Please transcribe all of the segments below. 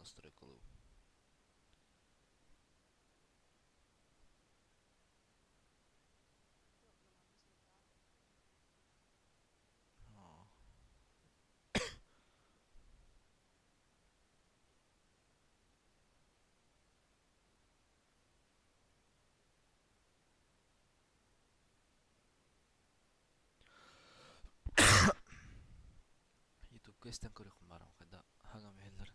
настройкалыыбын. Ютубка истэн көрүөхпүн баарым хайда хаҥам иһиллэр.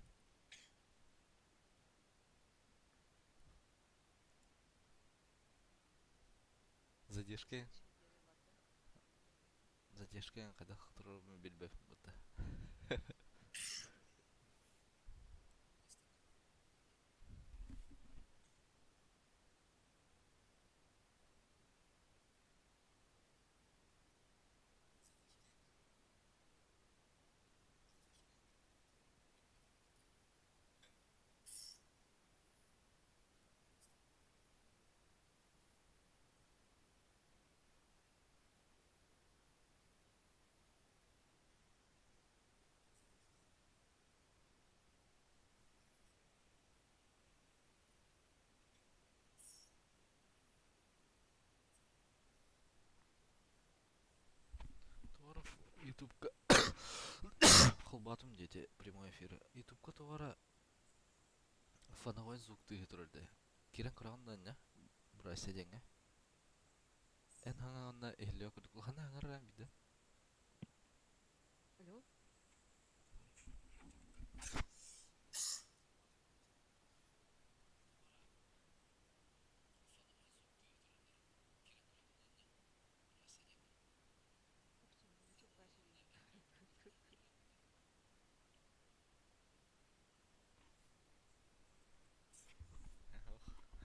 Задержка задержка хайдах турарбын билбэппин бытта. Туора Ютубка холбоотум диэти прямой эфир. Ютубка туора фоновой звук тыаһы турар дии. Киирэн көрөҕүн да инньэ Брайса диэҥҥэ. Эн хаҥаҕынна иһиллиэ курдук улаханнык хаҥарар биирдэ. Алло.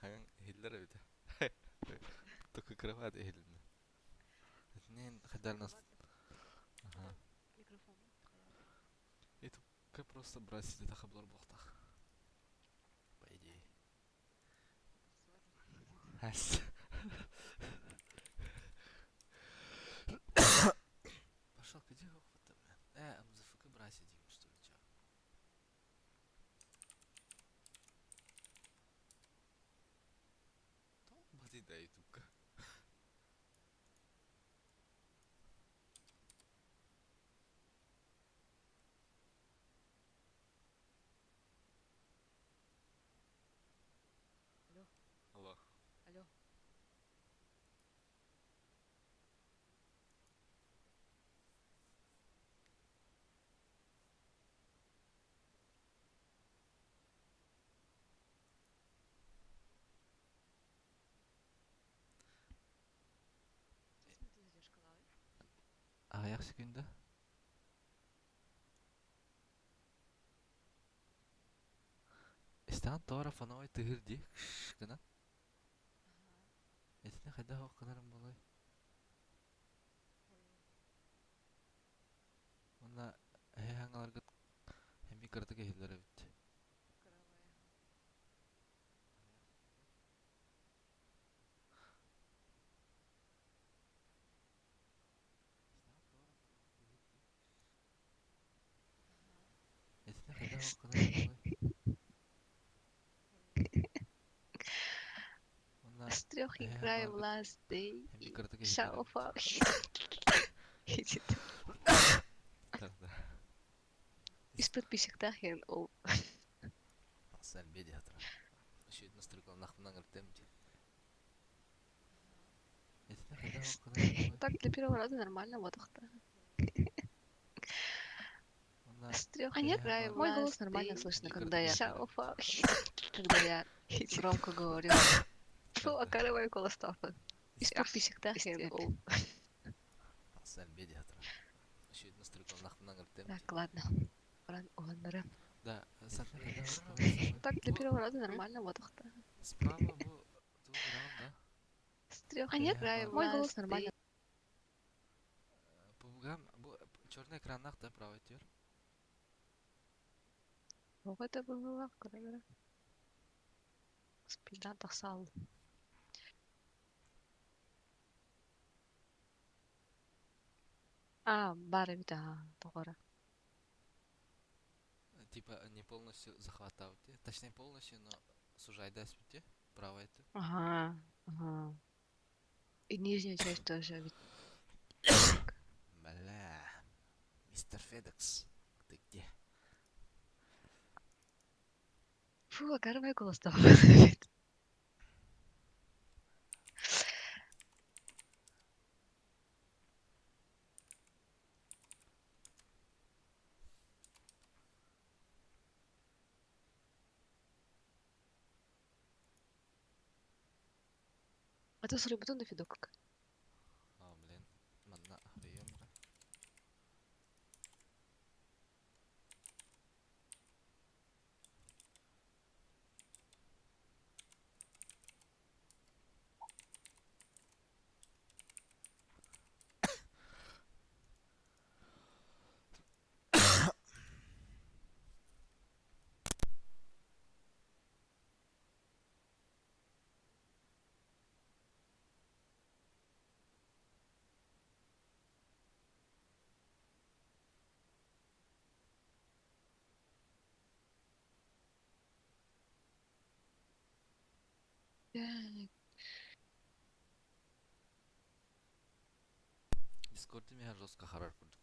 Хаҥаҥ иһиллэр эбит. Только кровать иһилиннэ. Итинэн хайдах нас... Ага. Ютубка просто брать сидетаха булар буолтах. По идее. Ас. Пошел, где вот там? МЗФК брать сидим, что ли, чё? Тоҕо да ютубка? Алло. Алло. Алло. Аҕыйах секунда. Истэҕин тоҕо эрэ фоновой тыаһыыр дии гынан. Итини хайдах ох гынарым буолуой? Уонна эһэ хаҥаларгыт эмиэ кыратык иһиллэр эбит. Итини хайдах ох гынарым буолуой? Уонна С трех эһэ играем хаҥаларгыт last day эмиэ и кыратык иһиллэр эбит. шауфа. Да. Из подписчиктах я ол. Сальбе театра. Еще настройкаланахпынан ыртем дии. Итини хайдах ох гынарым буолуой? Так для первого раза нормально вот Уонна С трех эһэ А нет, мой хаҥаларгыт голос нормально эмиэ слышно, кыратык когда я иһиллэр эбит. шауфа. Когда я громко говорю. Фу, Да. а каравай голос Из подписчиктах я ол. Сальбе театра. Еще настройкаланахпынан ыртем Так, дии. ладно. Ран уоннара. Да, сарсын хайдах ох гынарым буолуой? Так для первого раза нормально вот Справа бу тугу гынаҕын да? С трех А нет, Эһэ мой хаҥаларгыт голос нормально. Пубгам бу черный экраннаах да право өттүгэр. Тоҕо это быһыылаах көрө-көрө. Спидан тахсаал. Аа, баар эбит аа, тоҕо эрэ. Типа не полностью захватывал те. Точнее полностью, но сужайда спите. Право это. Ага. И нижняя часть тоже ведь. Бля. Мистер Федекс, ты где? Фу, а кармай голос стал. А то суруйбутун да Федокка. А, блин. Манна прием. Так. Дискорде меня жестко харар курдук.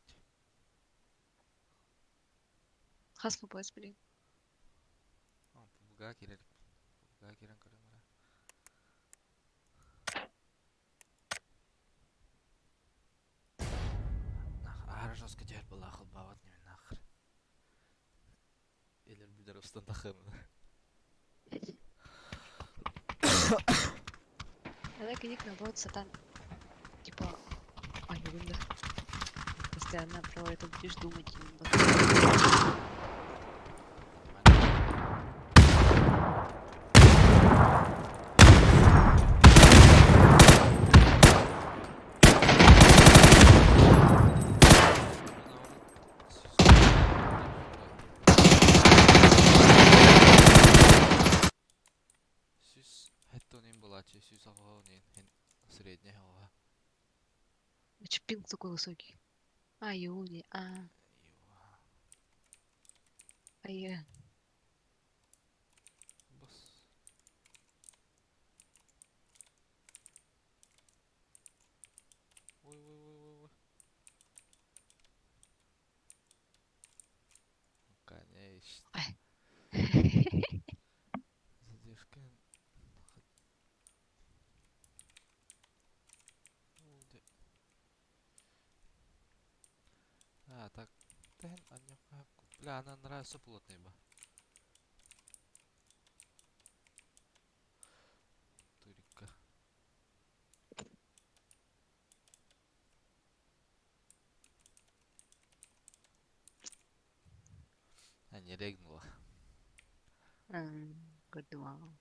Хас попас, блин. А, пубга кирер. Пубга кирен көрөм. Ара жестко дер была холбават не нахер. Элер бидер устан тахым. Она книг наоборот сатан. Типа, а не да. Постоянно про это будешь думать. И потом- Сүс хэттонин булачы, сүс ағағынин хин средний ага. А чё пинг такой высокий? А, Юни, а, Юа. а я. Бос. Ой, ой, ой, ой, ой. Ну, конечно. Ай. Задержка. А, так. Бля, она нравится плотный ба. Турика. А, не регнула. Good one.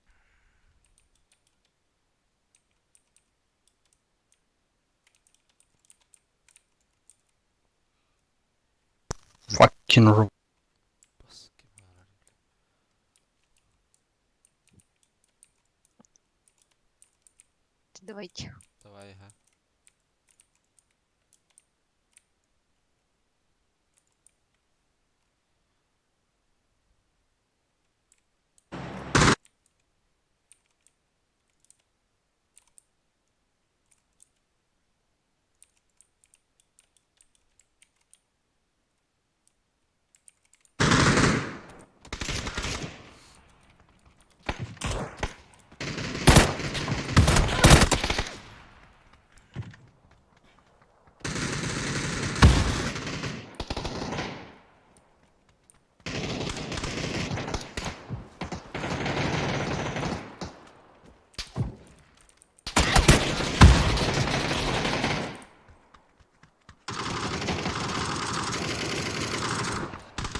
Fucking ro- Баски бля. Давайте. Давай, ага.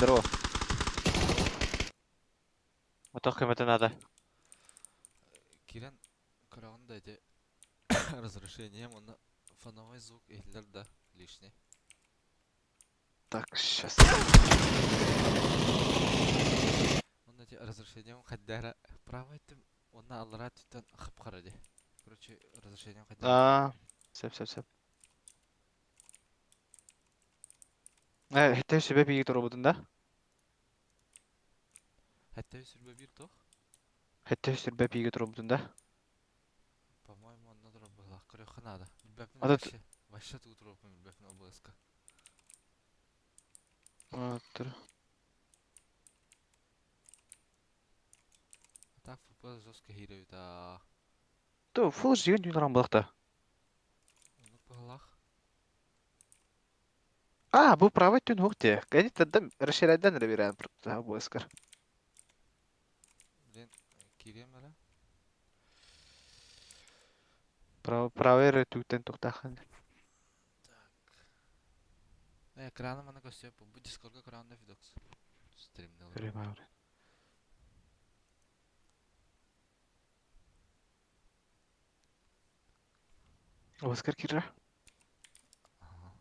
Здорово. Вот только это надо. Кирен көрөҕүн эти разрешением он фоновый звук иһиллэр да лишний. Так, сейчас. Он эти разрешением хайдара право этим он аллара түтен хапкара ди. Короче, разрешением хайдара. А, сеп, сеп, сеп. Это себе бии турубутун да? 721 тоқ? 721 пиге турбутун да. По-моему, онно турар быһыылаах. Көрүөххэ наада. Билбэппин Ата вообще. Вообще тугу туруорбун билбэппин OBS-ка. Тур. А так FPS жестко киирэбит аа. То Full HD дүйн аран балыкта. Оннук быһыылаах. А, бу правый түн хук те. Кәни тадда расширяйдан эрэ биэрэн просто OBS-кар. Блин, киириэм эрэ. Правый эрэ түүтэн тухтаахын. Так. Экраны маны көстүө. Бу Дискордга көрөҕүн да Фидокс. Стримде олорон. Көрүм. OBS-кар киирэ. Ага.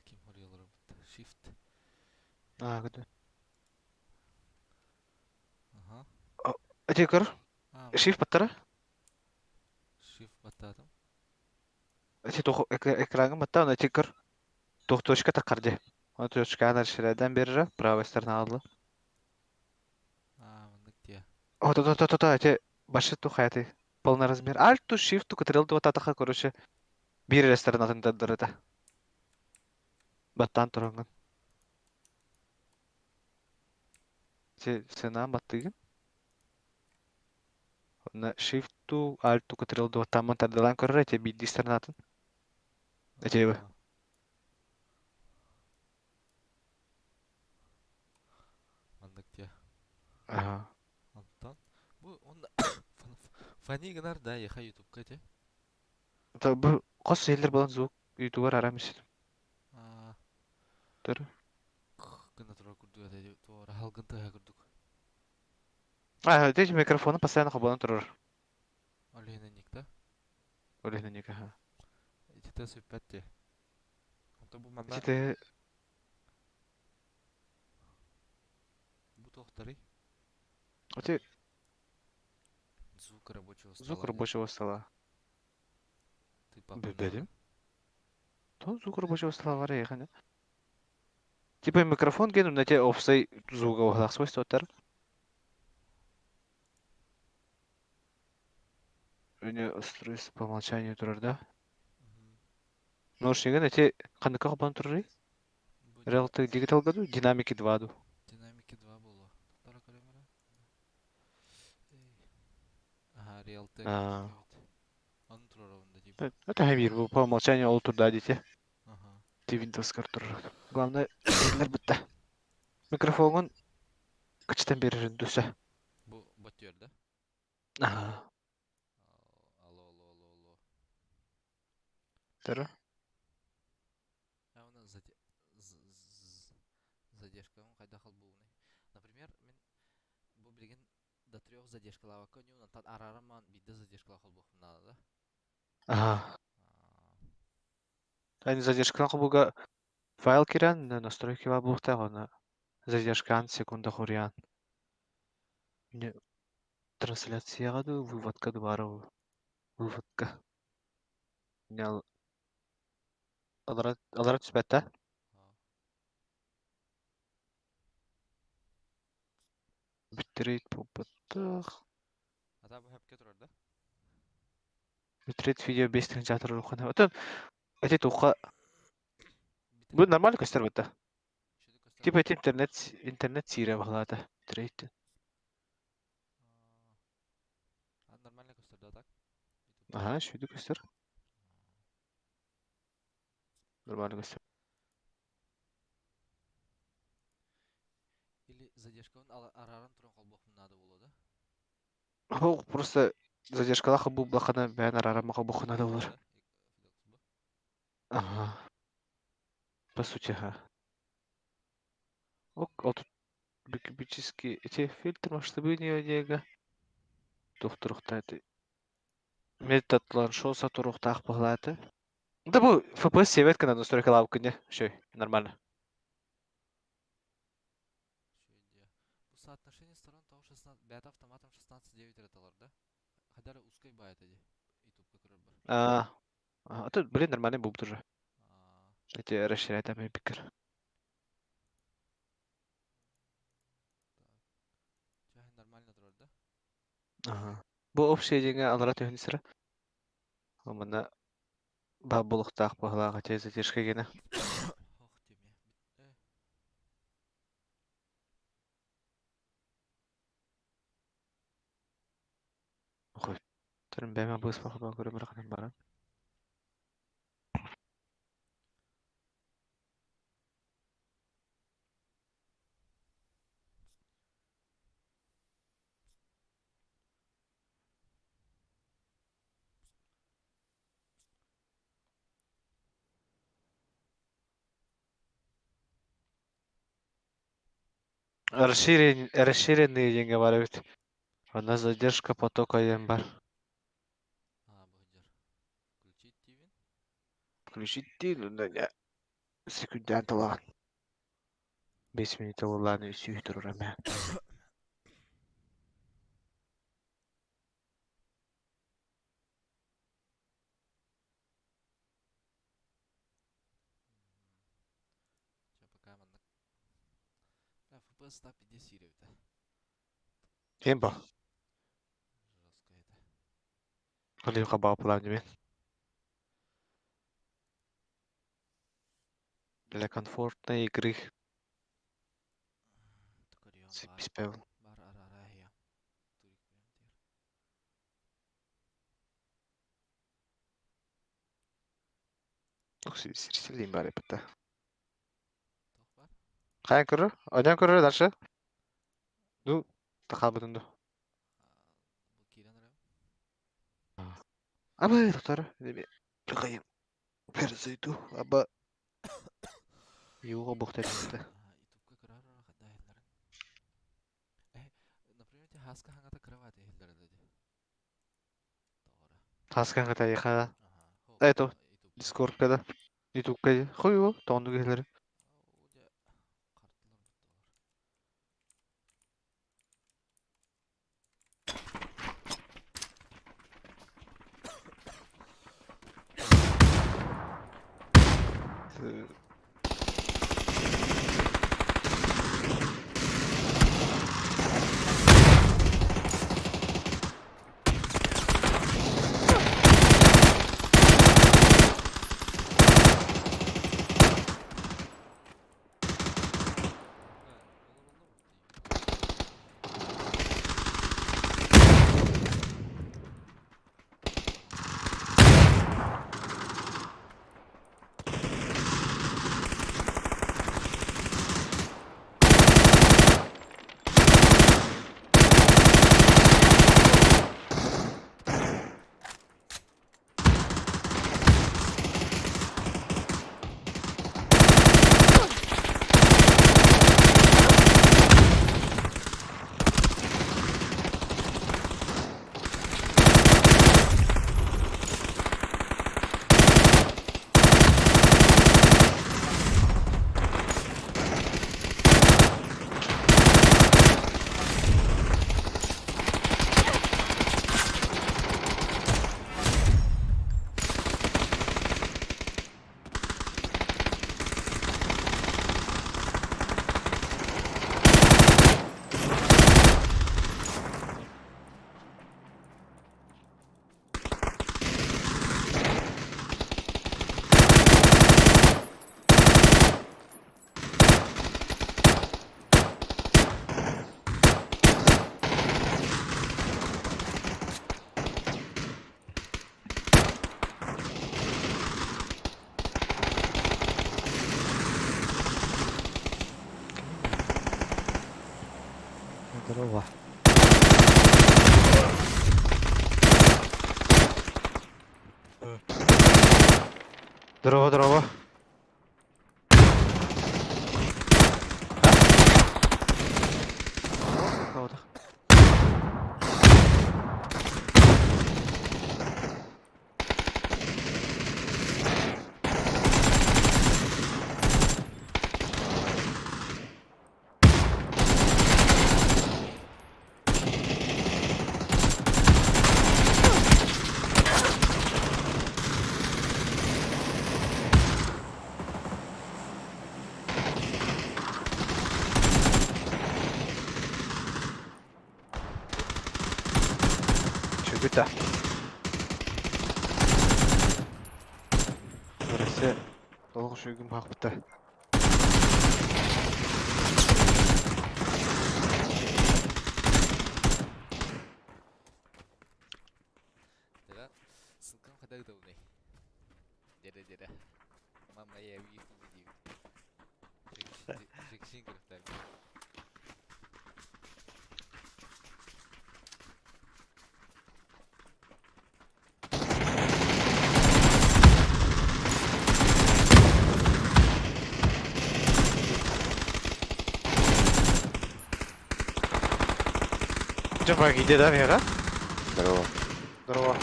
Ким хоруйалары Shift. А, көтө. Ага. Эти көр. А, Shift баттара. Shift баттаатым. Эти тох экрангы батта, оны эти көр. Тох точка таккар Оны точка расширяйдан берер, правая сторона алды. А, маннык дии. О, то то то то эти башы ту хаяты. Полный размер. Alt ту Shift ту кытрыл ту татаха, короче. Бир ресторанатын таддырыта. Баттан туранган. Те сена баттыгын. На Shift ту Alt ту кытрыл ту таман тардылан көрөр эти бидди сторонатын. Эти А. Маннык дии. Ага. Антон. Бу он фани гынар да яха ютубка те. То бу кос еллер болан звук ютубер арам исит. А, Төр. гына турар курдук этэ туора халгын тыаһа курдук. А, эти микрофоны постоянно хабанан турар. Ол иһинэн да? Олехна ага. Ититэ сүппэт дии. Онтон бу манна Эти бу туохтарый? эти Звук рабочего звук стола диэн. рабочего стола. Ты папа Бедим. То звук рабочего стола var ya. Типа микрофон ген на те офсай звука вахлах свойства тар. У нее устройство по умолчанию турар да. Наушнигын эти каныка хабан турар. Бу Realtek Digital году динамики 2 ду. динамики 2 буолуо. Тохтора көрөм эрэ. Ага, Realtek А. эбит. Аны турар да типа. Это хамир бу по умолчанию ол турда дите. Ага. Ти Windows кар турар. Главное, эллер битте. Микрофонун кычтан берерин дүсө. Бу баттер да? Ага. Алло, алло, алло, алло. Төр. А оны задержка хайдах холбууный. Например, мин бу билигин до трех задержкалаабакка онньуун онтон арааран биирдэ задержкалаах холбуохпун наада да? Ага. А, Они задержка буга файл киран настройки ва бухта она задержкан секунда хуриан. Не трансляцияга ду выводка дубару выводка. Не алара алара түспәттә. а. Битрейт бу баттах. А бу хэпке турар да? Битрейт видео 5 тыһынча рухана. Отон эти туха бу Битрейт нормально көстөр битте. үчүгэй көстөр Типа да? эти интернет сире бахлата. Битрейт. А, нормально көстөр да так? Ютубка. Ага, шүйді көстөр. Нормально көстөр. Или задержкабын арааран туран холбуохпун наада буолуо да? Ол просто задержкалах бу блахана бән арара маха бухана да Оннук булар. да? Фидокс бу. Ага. По сути, ага. Ок, ол тут кубические эти фильтр масштабирования дега. Тухтурухта метадлан шоу сатурухтаах бахлааты. Да бу FPS себет кына настройка лавкыне. Шөй, нормально. Үчүгэй дии. Бу соотношение сторон того 16 бэйэтэ автоматом 16:9 эрэ да? Хайдах узкай баайыта дии. Ютубка көрөрбөр. А, а тут, блин, нормальный был тоже. А, Эти расширять там пикер. Нормально турар да? Аха. Бу общее диэҥҥэ аллара түһэн сыра. Манна баар буолуохтаах быһалаах ити задержка гена. Ох тимэ. Э. Төрүн бэйэм быыспах көрө баран. Расширенные диэҥҥэ бар эбит. Онно задержка потока диэн бар. А, быһдьар. Включить диибин. Включить диин, секүндээн талаҕын. 5 минут ылылаан үсүү турар эмэ. Чэ, пока маннык. FPS стап иде сиир эбит. Ким бу? Жестко это. Олег хабаапылаан димин. Для комфортной игры Көрүөм баар. сипписпэбин. Бар арарахия. Турик прям Сирсилиин баар эбит. Туох бар? Хайан көрөр? Ойнон көрөр дальше. Ну, тахаабытын ду. Бу киирэн эрэ. Абы, доктор. Кыйым. Перзайду. Аба. Юга бухтар. Ютубка көрөр хайда иһиллэрин. Э, например, ти хаска хаңата кровать иһиллэр диди. Тоҕора. Хаскан кытайха. Аха. Хо, Это Ютубка. Дискордка да. Ютубка. Хуйу, тоонду киһилери. Оо, дьэ, карталар бутталар. Э, олор онно бутту. Здорово. Здорово, здорово. Кого-то. Бүтэ. Россия толық үшегін бақпыта. Дыра, ссылкам хада ыдылный. Дere дere. Мама, я в Ютубе дейбит. Жекшин кырыктар. Жапа кийде да миэхэ? Здорово. Здорово.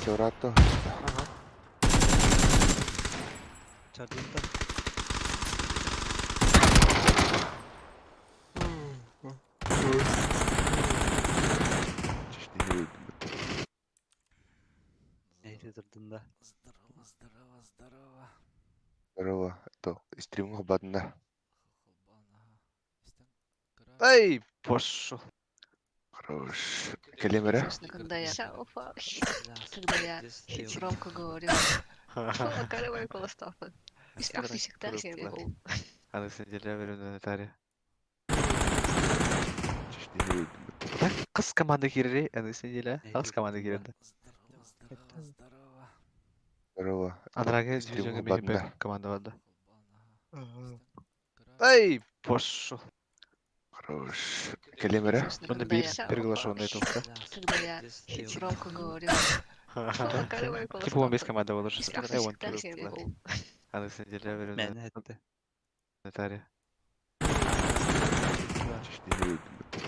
Все рато. Ага. Чардытта. Нейте турдун да. Здорово, здорово, здорово. Здорово. То, стримга бадна. Холбан, ага. Истен кыра. Эй, пошел. Хорош. Кэлим эрэ? Слышно, когда я... Когда я громко говорю. Аны Так, қыз команда кирери, аны сенделе. Қыз команда кирерdi. Здорово, здорово, здорово. Здорово. Адрага Стримга дивизионга бадна. мехе команда барды. Холбан, ага. Истен кыра. Эй, пошел. Хорош. Кэлим эрэ? Онда бир бир глашонный топта. Когда я громко говорю. Типа он без команда болur. Аны сенделе Мэн этте. Наталья.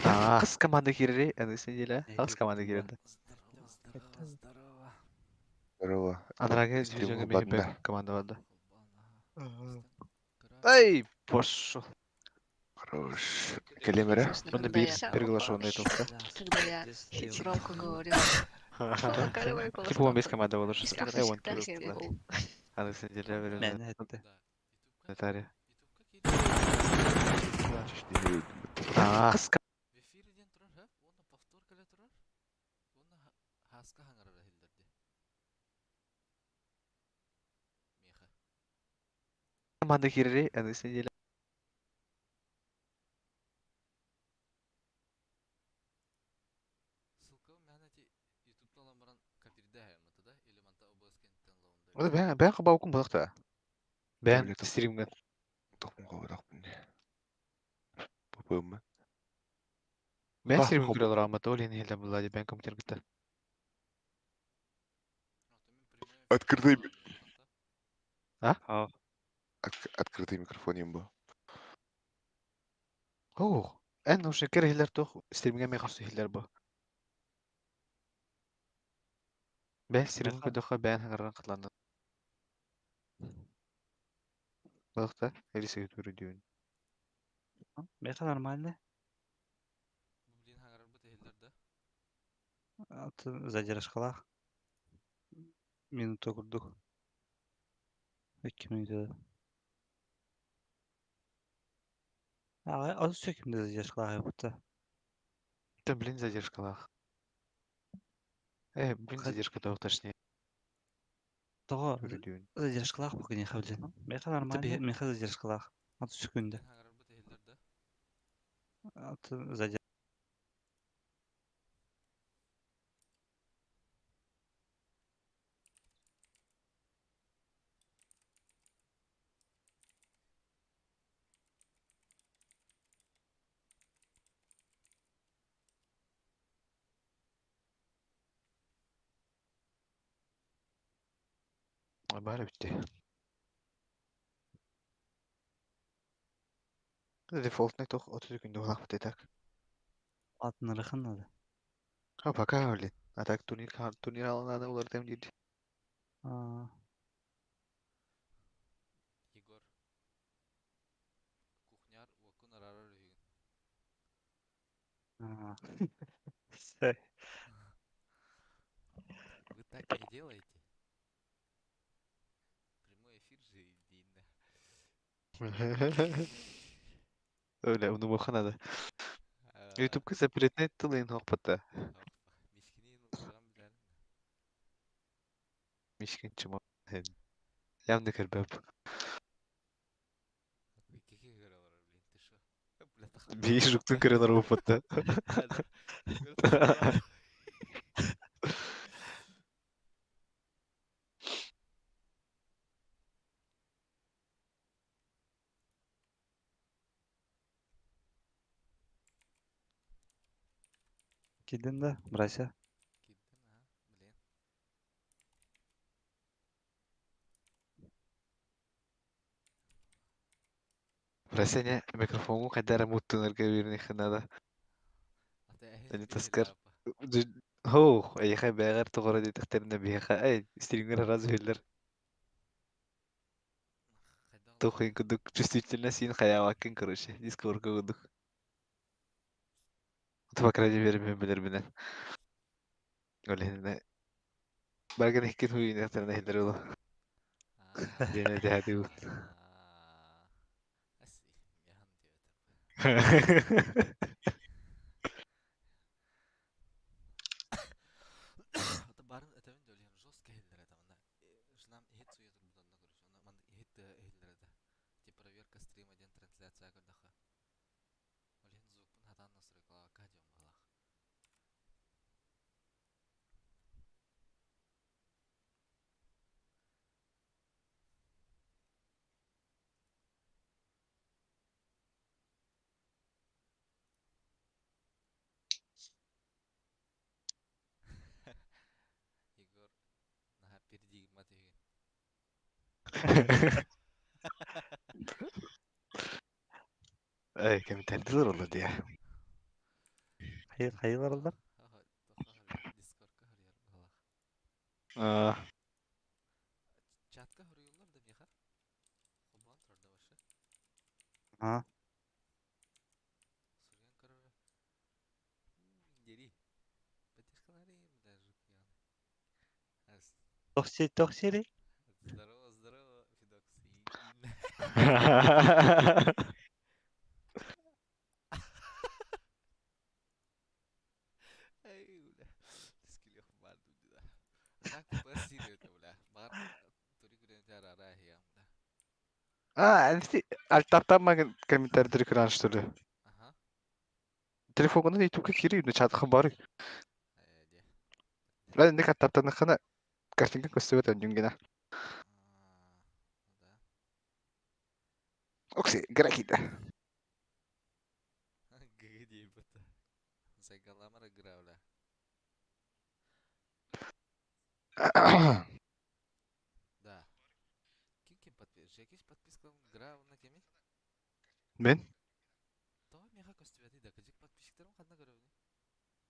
Қыз команда кирери, аны сенделе. Қыз команда кирерdi. Здорово, здорово, здорово. Здорово. Адрага Стримга дивизионга мехе бадна. команда барды. Холбан, ага. Истен кыра. Эй, пошел. Хорош. Кэлим эрэ? Онда бир бир глашонный топта. Когда я громко говорю. Типа он без команда болur. Аны сенделе Мэн этте. Да. Наталья. Ютубка Қыз В эфире ден турар, ха? Оны повтор кэлэ турар. Оны хаска хаңарара хиллерди. Меха. команда кирери, аны сенделе. Ссылка мэн эти ютубтан ламаран копирде хаймата да? Или манта OBS кенттен лаунда. Ода бән бән кабау кум булакта. Бән Өле топ. стримген. Тохмун кабадак бу. Попым. Бән Ба, стримген хоп. көрөлөр алматы ол эни хилден булади бән компьютер битте. Открытый А? А. Открытый микрофон им был. Оо, эн ушу кер хилер тох стримген мен хасты хилер бу. Бән стримген Меха. көдөккө бән хаңарган катланды. Булакта элисе түрү дүйүн. Меха нормально. Блин, хаңарар бу хиллер да. Аты задержкалах. Минута курдук. 2 минута. А, az sökümde задержкалах бутта. Да блин задержкалах. Блин задержка тох точнее Того түрү дүйүн. задержкалах бу не хавлен. Меха нормально, меха задержкалах. Аты сөкүндө. Хаңарар бу хиллер да. Аты задержкалах. Бары битти. Дефолтный тох 30 күндө булак бит так. Атын рахын надо. А пока блин. А так турнир турнир алынады улар тем дейди. А, Егор. Кухняр уокун арарар үһүгүн. а. Сэй. Вы так не делаете? Прямой эфир же длинно. Öyle onu надо. Ютубка запретный тыл иһин хоһпата. Мишкин чмо. Явно көрбөп. Биир жуктун көрөн оробуппутта. Киирдин да, Брася? Киирдим, аха, блин. Брасяня микрофоҥҥун хайдах эрэ муттунарга үөрэниэххэ наада. Они таскар Хоу, эйиэхэ бэйэҕэр тоҕо эрэ диэтэхтэринэ биһиэхэ эй, стрингер араас үһүллэр. Туох иһин курдук чувствительность иһин хайаабаккын короче, дискорка курдук. По крайней мере мин билэрбинэн. Ол иһинэ барган иккин хуйнахтарына иһиллэр улу. Диэн этиһэтибит. Барын этэбин да олиһин жестко иһиллэр этэ манна жнам иһит суя турбут онно короче онно маннык иһит тыа иһиллэр этэ типа проверка стрима диэн трансляция көрдөххө ол иһин звукпун хатаан настройкалаабакка диэн быһалаах. Егор наһаа передигмат үһүгүн. Эй, кэмитэрдилэр оло дии. Хайы хайы бараллар? Дискордка хоруйар быһалаах. Аа, Чатка хоруйуллар да миэхэ? Холбоон турар да вообще? А, Суруйан көрөрө. Индери. Поддержкалары даже пьяный. Тох сири? Здорово, здорово, Фидокс. Эй, бля. Скилех баар дуу да. Так пассирует, бля. Бар тури күрэнтэ арара хиям, бля. А, альтаптан мага комментарий экран что ли? Ага. Телефоҥҥунан ютубка киирии, чатха бары. Э, де. Ладно, не аттаптанаххына картинка көстүбэт өннүҥ гына. А, ну да. Окси, грахита. ГГ диэбит. Сайгаламара гра, бля. Да. Ким ким подпис? Жекиш подпискалан гра на кеми? Мен? Тоҕо миэхэ көстүбэтий да, кыдьык подписчиктарым ханна көрөбүнүй?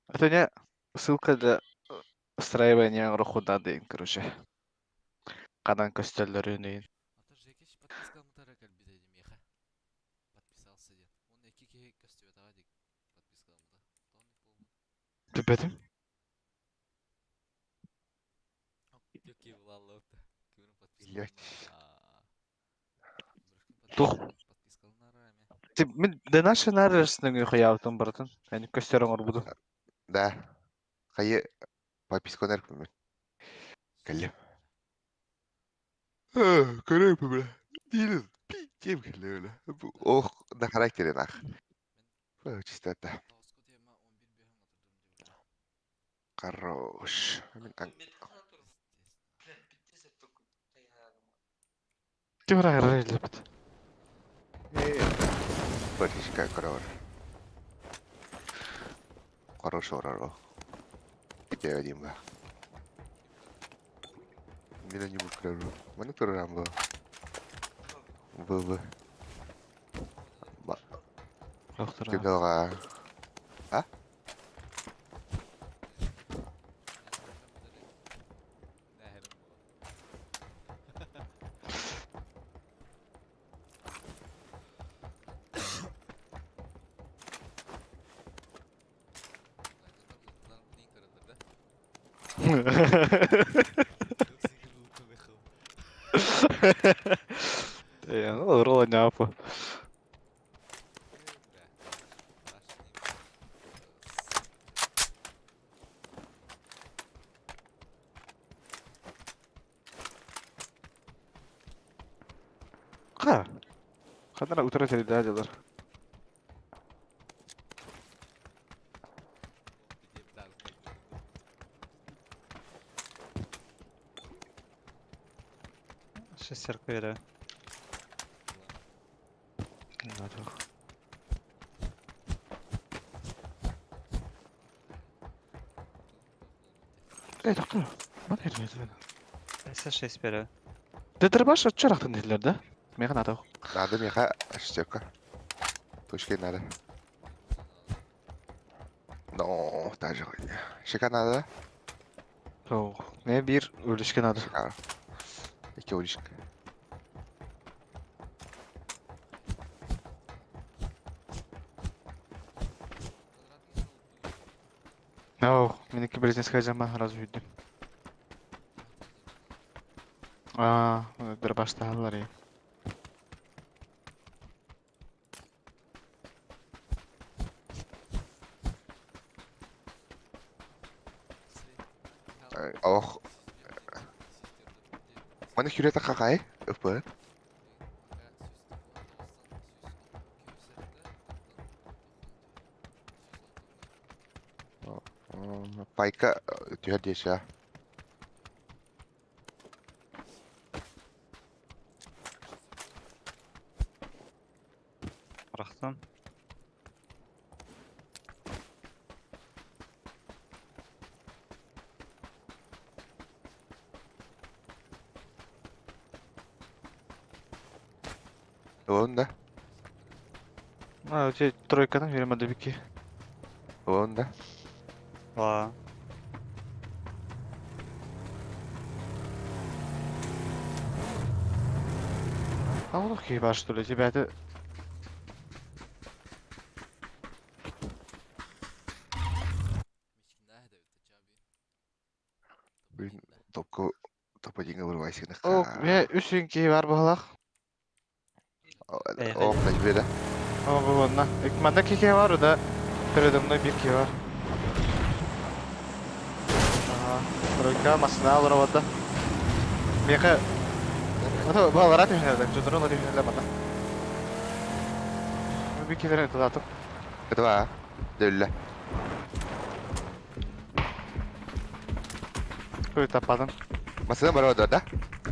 Это не ссылка для устраивания оҥоруоххун дейин, короче. Ханан көстөллөрүн Ата Жекиш подпискаламмытара кэлбитэ дии миэхэ. Подписался диэн. Уонна икки киһи көстүбэтэҕэ дии подпискаламмыта. Тоҕо оннук буолбут? Билбэтим. Ким булаллыбыт. Кимин Блять. подпискаланна. Тух. Подпискаланара эми. Мин да наши нарысның хуяутун барытын. Әни көстөр оҥорбутум. Да. Хайы подписканы эрпимин. Кэллим. Көрөйпү бля. Диилин. Пиздем кэллэ бля. Ох, на характере нах. Чистота. Тоҕуску тема 11 бөһөн отурдум дии бля. Хорош. Мин Ким рагар илбит. Подписка көрөр. Хорош орар. Тебе ба. Мин не буду көрөр. Маны турарам бу. Бу бу. Ба. Доктор. Ким далга. А? Э, ну, рола няпа. Ханна утары сэридää дьалар. Шестерка бере. Эй, доктор, мана эрмedi. С6 бере. Дедер баш оччарахтын дииллэр да? Миэхэ наада. Надо миэхэ шестерка. Точка надо. Но, даже Шика надо. Суох. Не биир үлүскэ наада. Шика. Икки уличка. Оо, мин икки бизнес жама сразу үйдүм. Аа, дырбаштаһаллар и. Ох. Маны хүрete какай? Ыпы. Пайка түһэр диэшэ. Бырахтым. Уон да. А, у тебя тройканы берем адыбики. Уон да. Ла. А он хиба что ли, тебя это... Блин, топка топа деньги вырвайся на О, мен үс киһи бар баһалах. Эй, Ох, на да. О, бу онна. Манна киһи бар да передо мной бир киһи бар. Ага, тройка масына алыр да. Меха Ото балара түһүнэлэр, дьоннорун түһүнэлэр манна. Бир киһилерин тулатып. Это ба. Дөллө. Көй таппадым. Масына бар да?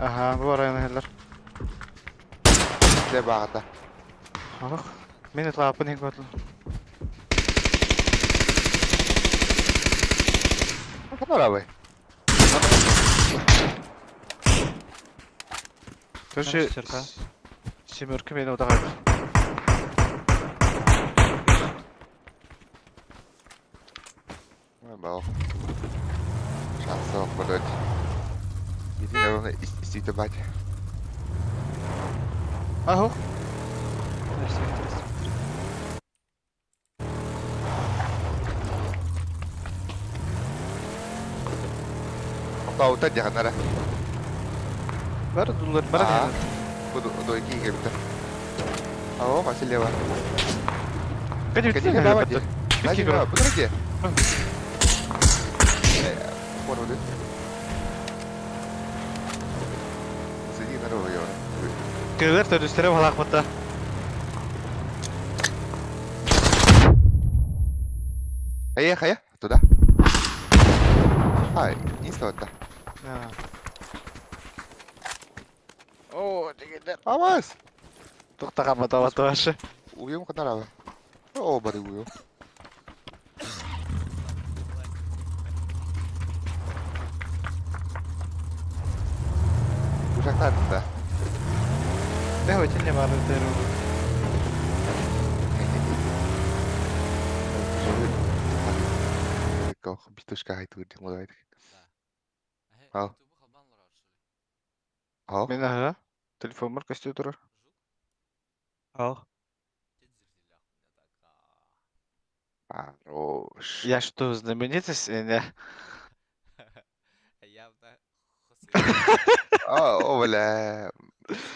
Ага, бу арайын хеллер. Де багата. Ох, мен тлапын хин көтл. Ханара бай. Короче, Шестерка. семерка мени удагар. Бау. Шансы ох болот. Иди на истите бать. Ахох. Шестерка. Таута диханара. Бар дулар, бар. Аа. Буду дойки кебите. Ао, Василева. Кәди Кәди давай. Бики Давай, подожди. Понял, Сиди на руле, Көлөр төрүстөрө балак бата. Эй, хая, туда. Ай, инста О, дегендер. Амас. Тоқтаған бата бата башы. Уйум канара. О, бары уйум. Ушактар да. Не очень не бары деру. Битушка хайтыр дим Ал. Ал. Мен ага. Телефон бар костю турар. Ал. Хорош. Я что, знаменитость или не? Явно А, о, бля.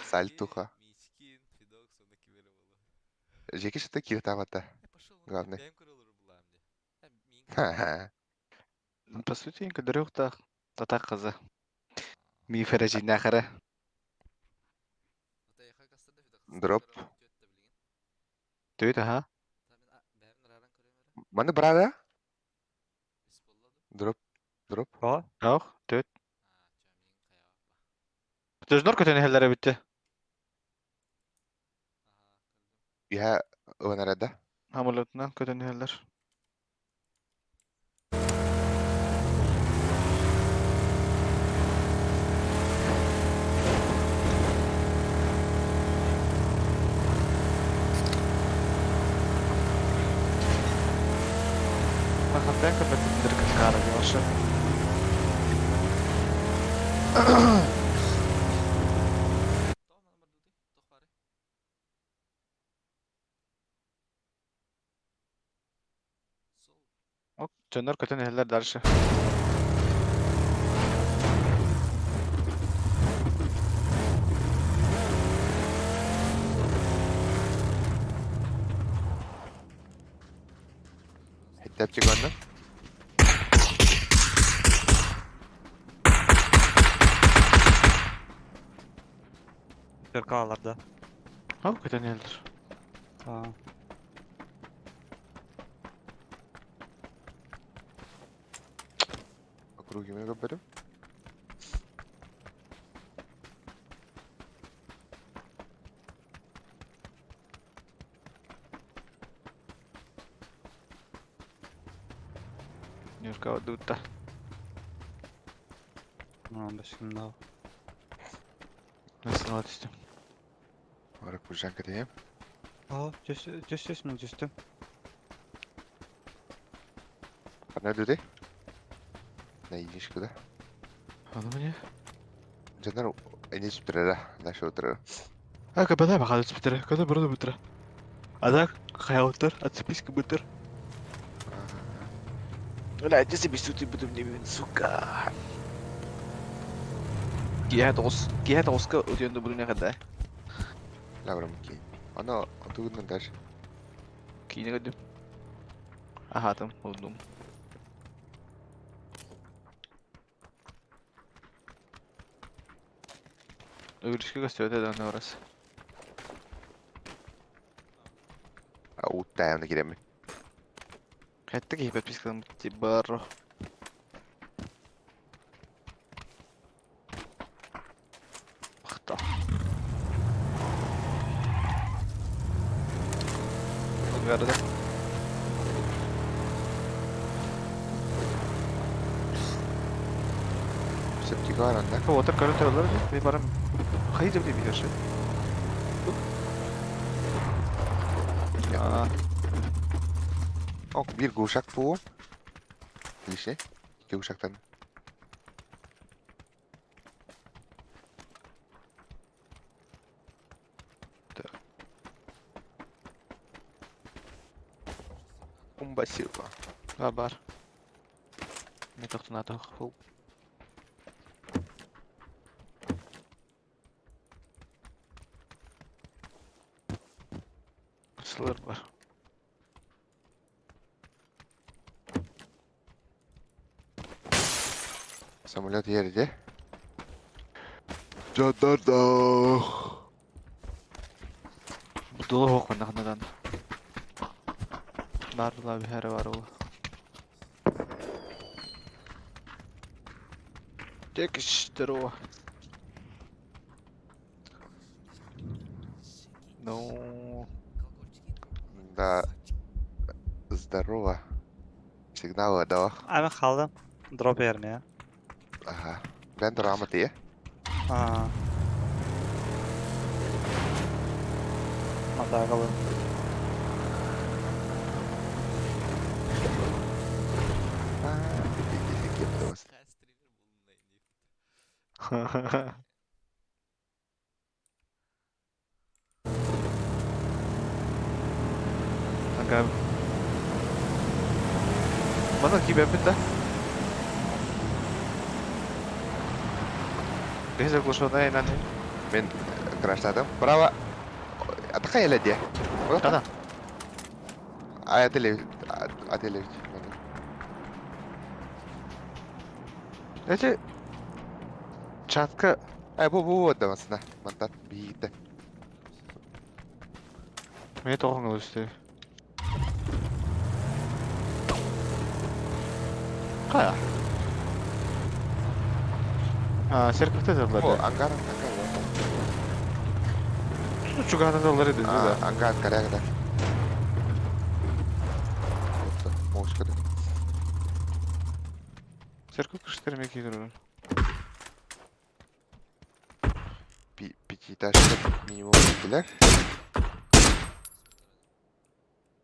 Сальтуха. Мичкин, Фидокс, он Жеке что киртавата. Главное. По сути, көдөрүк тата кызы. Ми фережи нахара. Дроп. Көстүбүт аха. Маны брада? Дроп, дроп. О, Ох, төт. Төжнөр көтөн иһэллэр эбитти. Иһэ ылан эрэ да. Самолетунан көтөн иһэллэр. Хантан көрбөппүн кытаара диэҕэ. Дьоннор көтөн иһэллэр дальше. Хэттээпчик онно. Перкаларда. Ол көтөн иһэллэр. Аа. Округи мен көрбөтүм. Нюрка дуутта. Башкымда. Насыла түстүм. Ора куржанка дейм. О, түс түс түс мен түстүм. Хана дүде? Наишка да. Аны мне? Жанар эне сүптүрэрэ, наша утырара. А кабана бахады сүптүрэ, када бұрын бүтүрэ. А так хаялтар, отцепись бытыр. Бля, иди себе сути буду мне, сука. Киһэ тоҕуска утуйан да буду не Лабрам кийин. Аны тугунан даже. Киинэ көрдүм. Аһаатым, уһундум. Үгүрүскэ көстүбэтэ да онно барас. Уттаайамна киремин. Хэттэ киһи подпискаламмыт барро. Махтал. Гарда. Септик бар анда. Отыр көрө тураллар мен барам. Хайы деп бихерши. Аа, Ок, бир гушак бу. Лишне. Икки гушактан. Так. Умба Силва. А бар. Мен тоқтон хул. Сылыр бар. Самолет yerде. Жандарда. Дулы хоқ мандахнадан. Бардыла бихәрі бар ол. Тек здорово. Ну, Да. Здорово. Сигналы дала. Ами қалдым. Дроп берме. Ага. Бен дорама тие. Аа. Мата қалым. Ага. Мана кибеппит да? Без заглушенная на Мен краштадым. Браво. Атака еле Кана? Ателевич. Ателевич. Эти чатка Ай, бу бу вот да масына. Мантан бийде. Мені тоҕо үстүү. Хайа? А, церковьте О, тыллар. ангар, ангар. Чугаһата тыллар edi, А, да. ангар, коряк, да. Вот, мошка, да. Церковь кыштыр меки турар. Пятиэтажка минимум билер.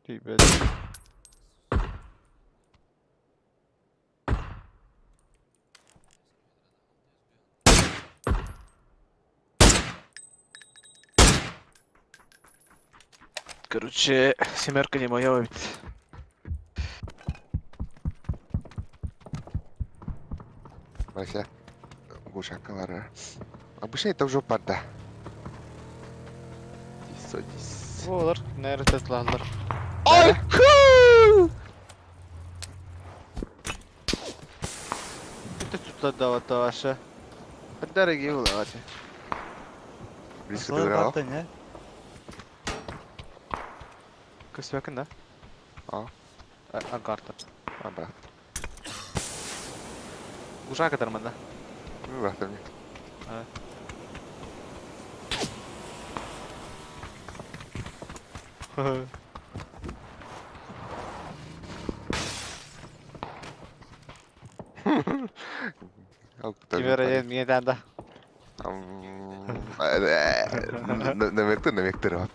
Тибет. Короче, семерка не моя ведь. Вася, гушакалара. Обычно это уже парда. Дис, Олар, наверное, татлалар. Ай, Это тут давата ваша. Дорогие улавати. Близко Слава доиграл. барда, не? Косякин, да? А. Ангарта. А, брат. Ужака дарманда. Ну, брат, мне. Кибер мне да. Намектыр, намектыр.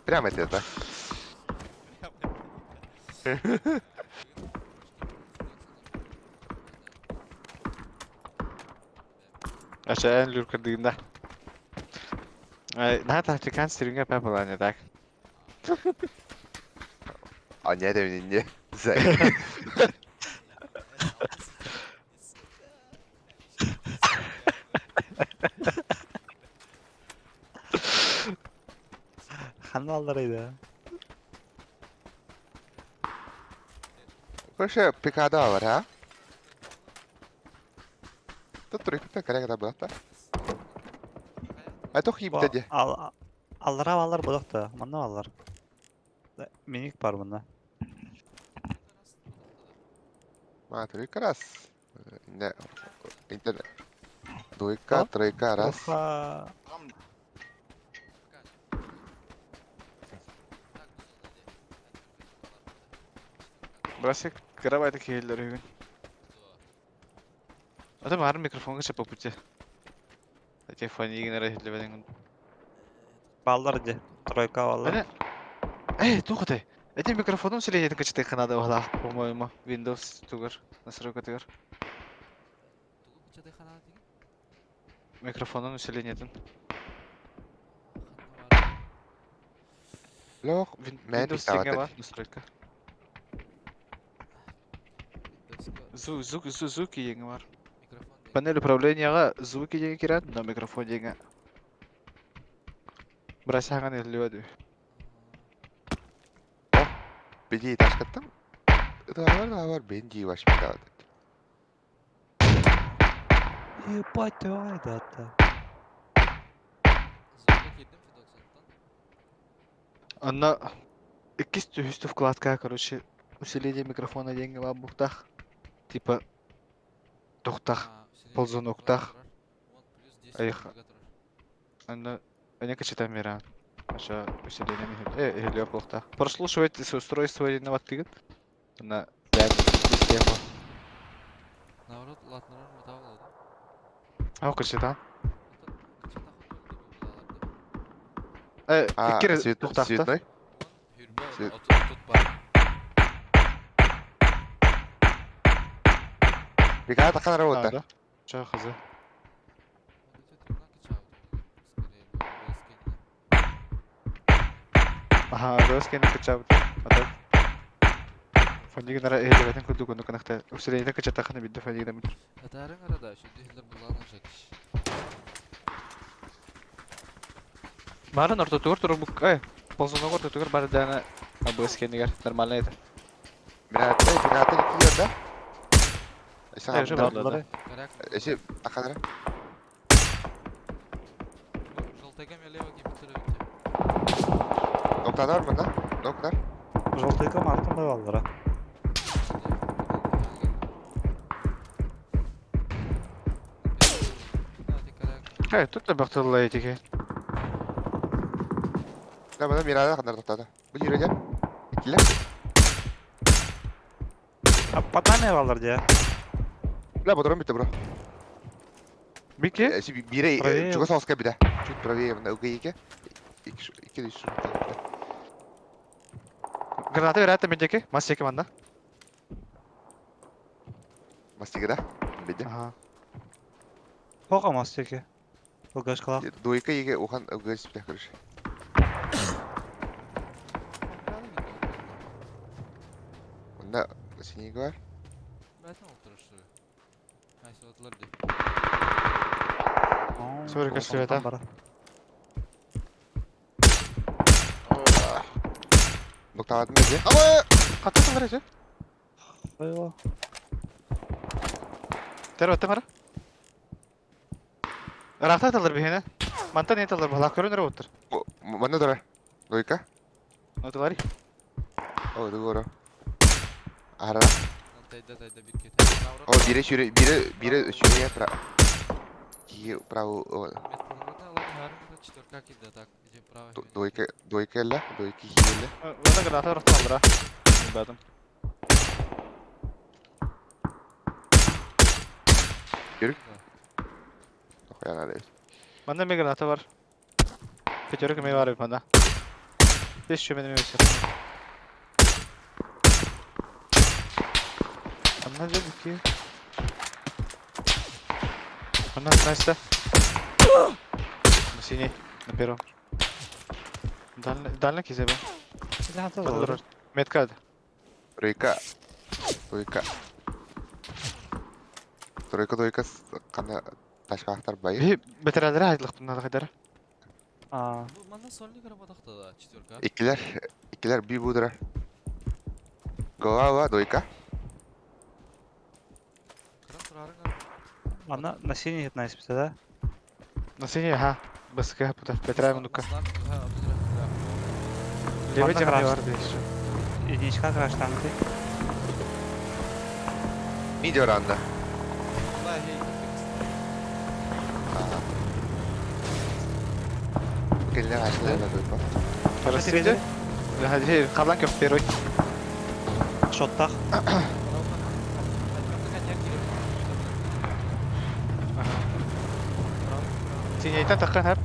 Прямо это. Aşağı en lürkadığında. Наата африканец стримге папала не так. А не, это не. Зай. Ханна аллар Короче, ПК-да бар, а? Тут тройка коряк да была, да? А то хим теде. Аллара аллар бодохто. Манна аллар. Миник бар мында. А, тройка раз. Не, интернет. Двойка, тройка, раз. Оха. Брасик карабайда кейлер үгүн. Ата маар микрофонга чапа пути. Телефон игнер хиллебеден. Баллар де. Тройка баллар. Ана. Эй, тухты. Эти микрофоном селе качты канада вала, по-моему, Windows тугар, настройка тугар. Микрофонун усилениетин. Лох, Windows пиктават деген бар, настройка. Звук, звук, звук, звуки деген бар. Панель управленияга звуки деген кирет, но микрофон деген. Брасяган эллүөдү. Пятиэтажка там. Давай, давай, бенди ваш пиктават. Ебать, давай, да, да. Анна иккис түһүстү вкладка, короче, усиление микрофона деген бар бухтах. Типа тухтах. Ползуноктах. Айх. Анна Аня качета мира. Аша усиление михил. Э, или плохта. Прослушивать с устройства на тыгыт. На 5 систему. Наоборот, латнарар металл. А, качета. Э, А, иккире тухтахта. цветной? Хүрбе тут бар. ПК такая работа. Да. Ча хазы. Ага, доски на качабыт. А так. Фондиги нара элебетен курдук ону канахта. Усиление качатахана бидде фондиги дамыт. Атарын арада шүдү хиллер буллаан жакиш. Марын ортотугар турбук. Э, ползунок ортотугар бар дана АБС кенигер. Нормально это. Бля, ты ПК ты да? Э, уже бар, да. Коряк. Эси, акадара. Желтайга мелево киптеребит. Ноктанар мына. Ноктар. Желтыйга мартын байбаллара. Хай, тут да бахтылла этиге. Да, мына Мирада хандар тоқтады. Бұл жерде. Икилер. А патами баллар дия. Бля, бодром битте, бро. Бики? Бире Правее. чуга соска биде. Чуть правее мына УГ2. Ики үш. Граната вероятно медеки. Мас еки манда. Мастига да. Биде. Ага. Хоқа мастеке. Лгашкалах. Двойка еге ухан УГ спитә короче. Мында синий бар. Сори, көстүбэт, а. Нокталадым беде. Ама! Ката тылар эже. Ойо. Тер өттө мара. Рахта тылар бихене. Манта не тылар бала көрөнөр оттур. Мында дора. Двойка. Отулари. О, дугоро. Ара. О, бире сүре, бире, бире сүре пра. Ки право. Двойка, двойка эле, двойка хиле. Вана граната рахта алра. Бадым. Охуя надо. Манда ме граната бар. Пятерка ме бар манда. Беш чөмени ме өсөр. Анна же бики. Анна Настя. На синий, на первом. Дальний, дальний кизебе. Метка. Тройка. Двойка. Тройка, двойка кана ташкахтар байы. Би бетерелere айдылык bundan kadar. А, Икилер, икилер би будра. Голова, двойка. ана на синий хит найспите, да? На синий, ага. Баска пута. Бетере минука. Левый Манна темный краш. бар дейші. Единичка краш танки. Мидио ранда. Келлер ашылар двойка. Россия. Hadi kalan köp первый. Шоттах. Синейтен takkan hep.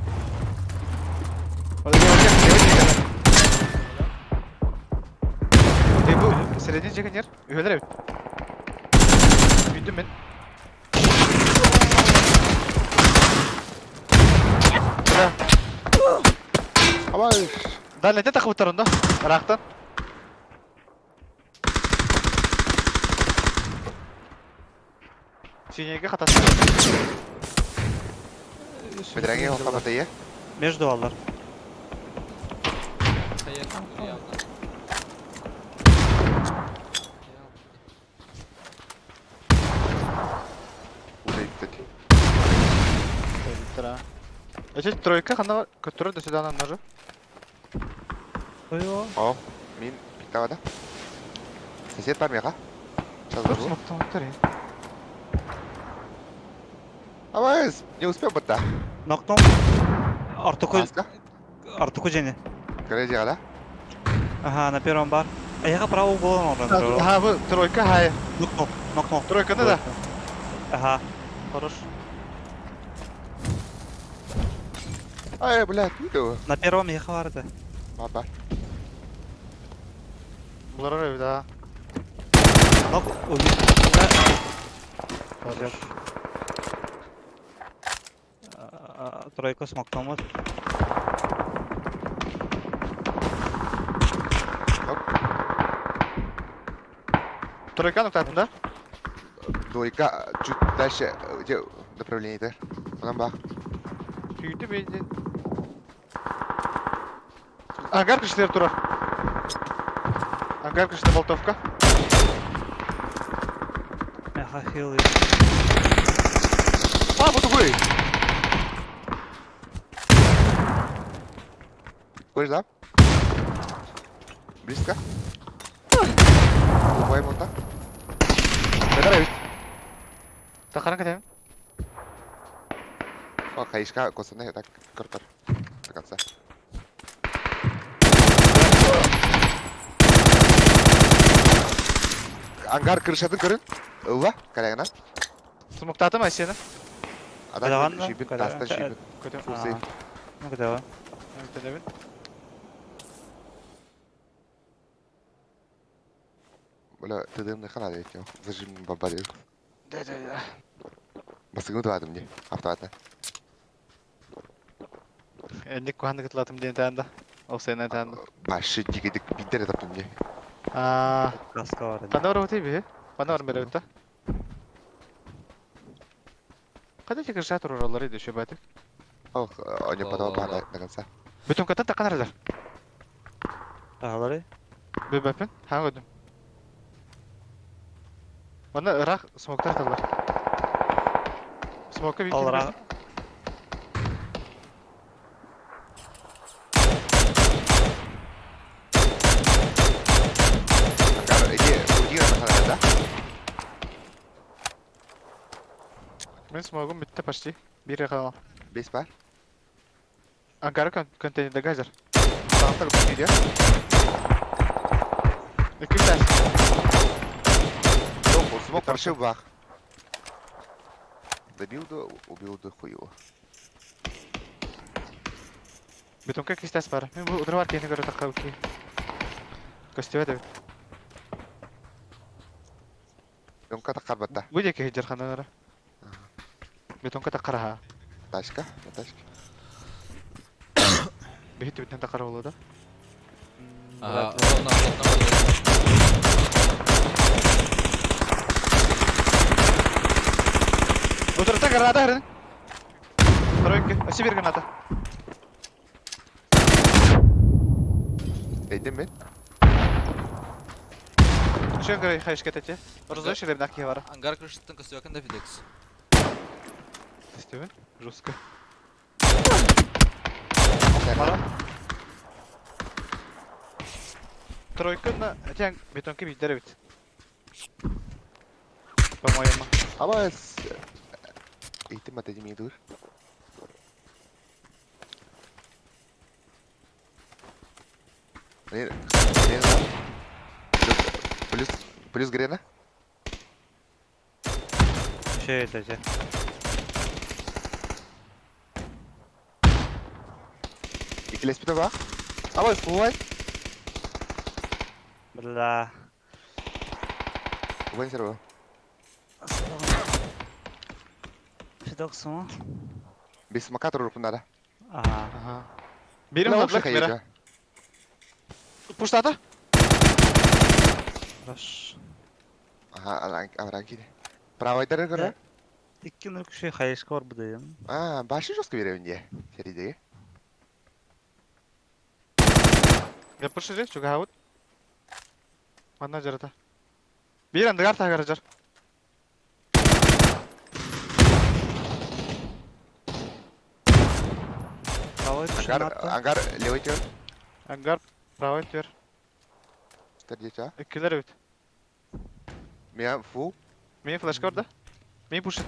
Левый Bu средний жеген ер. Үһөлөр эбит. Үйдүм мен. Да. Ама Дальнете takıp onda. Рактан. Синейге хатасы. бетереңе хопа Между алар. Улейттет. Эче тройка хана көтөрө дөсөдө ножу. Ойо. О, мин пиктавада. Сосед бар меха. Сейчас Тур забыл. смоктон Ама не успел бы да. Ноктом. Артуку, Маска. артуку жени. Короче, да? Ага, на первом бар. А я право углом он. Ага, бу тройка хай. Нокнул, нокнул. Тройка да. Ага. Хорош. Ай, блядь, видео. На первом я хаварды. Баба. Булар öyle да. Нок, убит. Хорош. Тройка смоктомот. Тройка нуктатын да? Двойка чуть дальше, где направление-то? Онан бах. Сүйді бейден. Ангар кішілер тұрар. Ангар кішілер болтовка. Меха хил. А, вот такой! Көріш, да? Близко. Убайым онта. Бетер эбит. Тахаран кэтэм. О, хайышка косаны так көр-көр. До конца. Ангар крышатын көрүн. Ылла, коллегана. Смоктаатым Айсена. Адам Кэлэҕин да? жибин, Кэлэ- тастан жибин. Көтө. Full safe. Ну кэтэҕин. Көтөбүн. Бля, ты дымный хана дете. Зажим бабарил. Да да да. Басыгын туадым не. Автоматна. Энник куханны кытлатым диэн таанда. Ол сена таанда. Башы дигедик бидер таптым не. Аа, Каска бар. ханна бар бутый биһи? Ханна бар беребит да? Када текер турураллар иди шөбәтик. Ох, они потом Ла-ла-ла. до конца. Бүтүн катан такан аралар. Агалары. Бөбәпин, ха көдүм. Мана ырах смоктар талар. Смокка бит. Алра. Ангар, иди, уйди на хана, да? Мен смогум битте почти. Бир калал. Бес бар. Ангар контейнерде газер. Сағаттар күтті Эки тас. Жоқ, смок қаршы бақ. Добил да, убил да хуй его. Бетонка кистас бар. Мен бу удрар кени көрө такка ки. Костюм да. Бетонка таққар батта. Бу деке хеджер хананара. Бетонка таккара ха. Тачка, тачка. Бихит бүтән таккара болду да. Ага, ровно, ровно бар. Утурта граната херин. Тройка. Оси бир граната. Дейдім мен. Шөн грей хайш кетете. Розой шелем наки бар. Ангар крышатын костюм да Фидекс. Стивен, жестко. Мара. Тройка на тян бетонка бидер бит. По-моему. Ама Eğitim atacım iyi dur. Ne? Ne lan? Плюс, плюс Грена? Şey etece. İkilespite bak. Ama Fuay. Бля. Ubay servo. Фидоксу. Biz makator bunlara. Ага. Ага. Бирим надлах мира. Пуштата? Хорош. Aha, авранки. Правой дары көрө. Икки нүк шей хайышка бар бу дедим. А, башы жестко беремин де. Сериде. Я пушили, чуга хабыт. Манна жарата. Бир андыгар тагара жар. Правой Ангар, ангар левый тер. Ангар правой тер. Тер Эккилер бит. Меня фул. Мен флешка бар да? Мен пушит.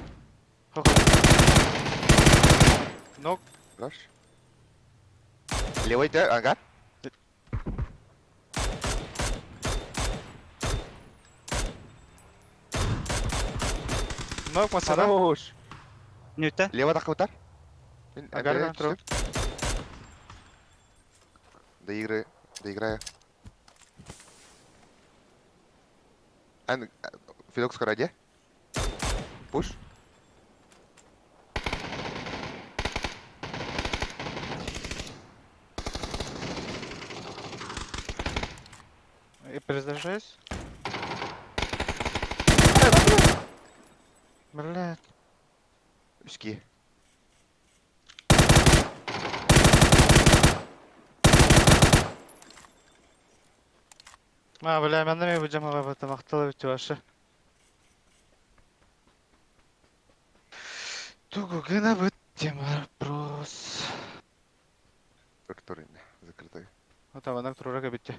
Нок. Хорош. Левый тер, ангар. Нок масана. Хорош. Нүтэ. Лево тақы бұтар. Ангар контрол. Доиграю, доиграю. Ан, Федок скоро где? Пуш. Я перезаряжаюсь. Блядь. Үски. А, бля, мен неме бу жамага бата мактала бит башы. Тугу гына бит тема вопрос. Закрытый. Закрытый. Отаманак турурага битте.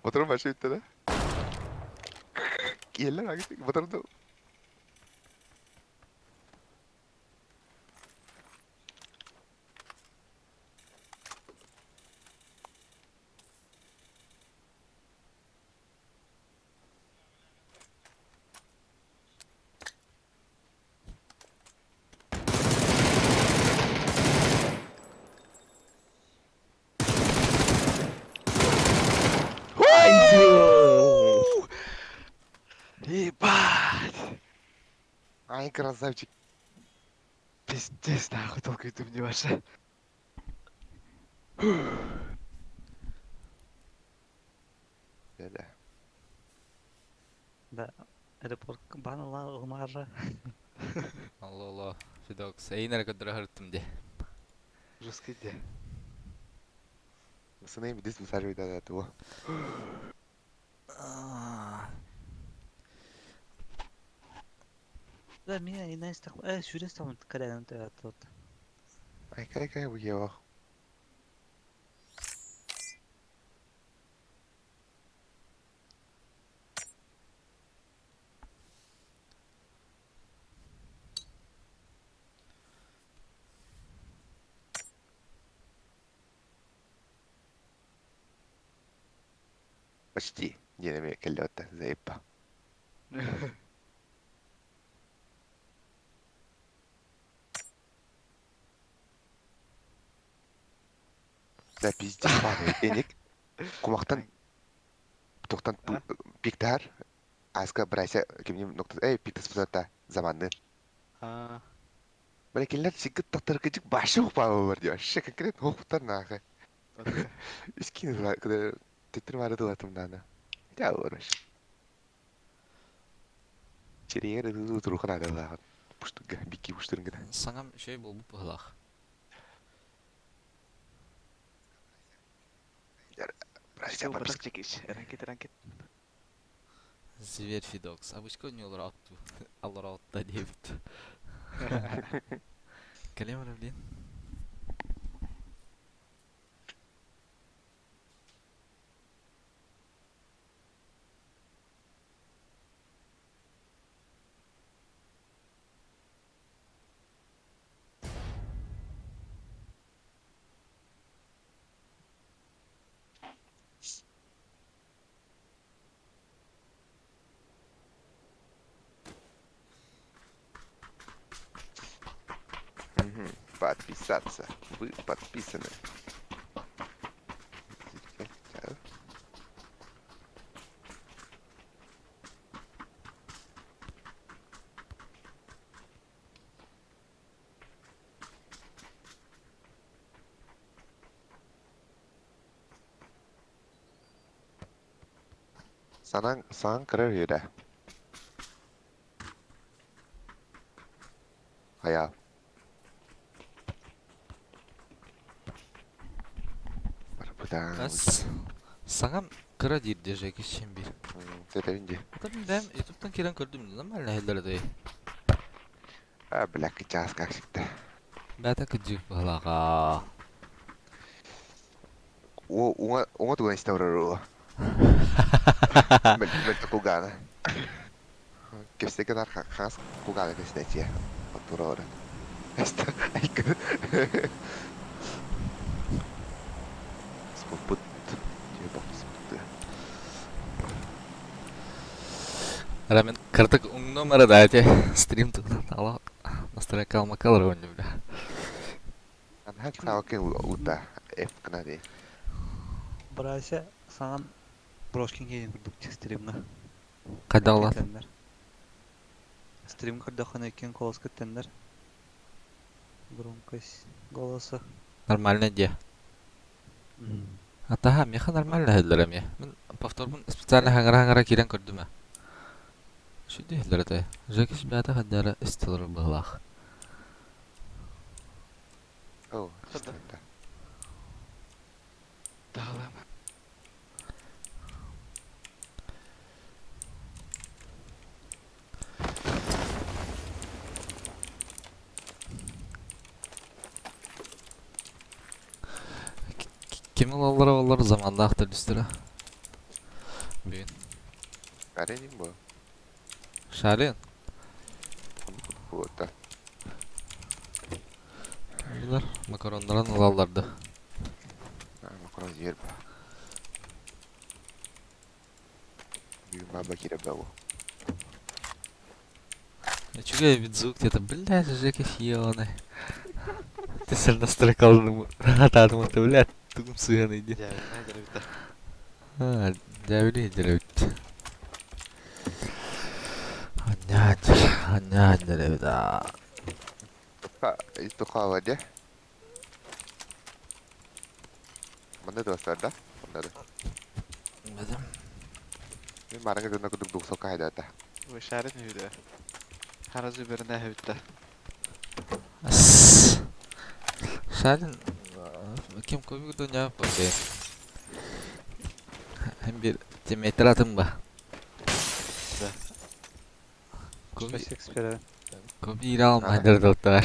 Моторум вообще бүттэ да. Киһилэр агитик моторду. Ебать! Ай, красавчик. Пиздец, нахуй толкуйду мне ваше. Да-да. Да, аэропорт бан ылмаара. Алло, алло, Фидокс. Эйин эрэ көрдөрө сырыттым дии. Жесткий де. Сыны бидис высаживает да того. Да, меня не знаешь, так, сюда там колян вот. Ай, кай кай буево. Почти. Не, не, кэллэ заебба. Да пиздец падает денег. Кумахтан тухтан пиктар. Аска брайся кимним нокта эй пиктас пусата заманны. А, Бля кинилэр сиккит тахтар кыдьык башы ухпаабалар дии вообще конкретно ухтар нахуй. Искин когда тетер бары тылатым дана. Хотя вообще. Черегер турухан адалааҕын. Пуштуга бики пуштурун гына. Саҥам үчүгэй буолбут быһыылаах. Брайся Все, подписка. браток чекич. Ранкет, ранкет. Зверь Фидокс. Обычка у него аллора аллора диэбит. Кэлиэм эрэ блин. Мгм. Подписаться. Вы подписаны. Санаң саң кырар юрэ. Хайа. Барбыдан. Бас саҥам кыра диир дежа кичим биир. Тэтэбин дии. Ата мин бэйэм ютубтан киирэн көрдүм нормально иһиллэр этэй. А, бля, час как всегда. Бэйэтэ кыдьык быһыылааҕа. О, уҥа уҥа туган истэ барар Мел мел кулгаана. Кэпсэкэ нар хаас кулгаана кэстэчиэ. Оттура оран. Эста айкы. Спопут. Эрэ мин кыратык умнуом эрэ да ити стрим туһунан ала настройка алмакалар оонньуу бля. Анхак саалкин ута F кына дии. Брася саҥан Брошкин киһин курдук стримҥа. Хайдах улаат? Кэтэннэр. Стрим көрдөххүнэ иккиэн голос кэттэннэр. Громкость голоса. Нормально дии. Атаһа миэхэ нормально иһиллэр эмиэ. Мин повторбун специально хаҥара-хаҥара киирэн көрдүм ээ. Үчүгэй иһиллэр этэ. Жекиш бэйэтэ хайдах эрэ истэлэр быһыылаах. О, Хада. Таалам. Тимил аллара олар замандаах төлүстэрэ. Бүгүн. Аренин бу. Шарин. Буолта. Булар макароннарын ылалларды. Макарон жер ба. Бүгүн баба кире бу. Үчүгэй эбит звук где-то, блядь, Жеки ёбаный. Ты сэр настройкалдым, атаатым ты, блядь, тугум сыһыан иди. А, дьээбили дьэрэбит. Анньаан, анньаан дьэрэбит, аа. Туха воде. Манна достар да? Манна да. Бэдем. Мен мараҥа дьонно курдук двухсотка хайдаата. Ой, шарин үһү Харазы беріне хүтті. Шарин, ким көбүк дуня бе. Hem bir temetler atım ba. Да. Көби, 6 бере. көби ире алмайдыр доктор.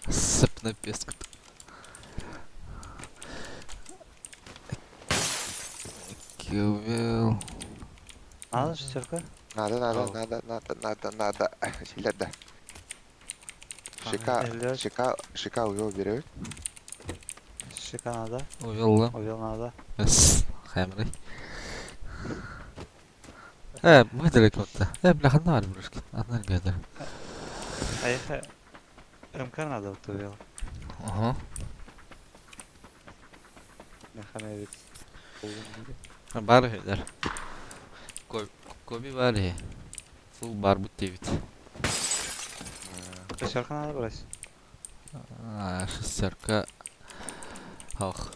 Сыпны песк. Кювел. Надо шестерка? Надо, надо, Ау. надо, надо, надо, надо. Силер да. Шика, Эллер. шика, шика уйол беребит. Шика надо. Увел Овел надо. С. Хаймрый. Э, мы далеко то Э, бля, ханна брушки. Одна гада. А я МК надо вот увел. Ага. Мехамевик. Бар хедер. Коби бар хе. Фул бар бут девять. Шестерка надо брать. А, шестерка. Ох.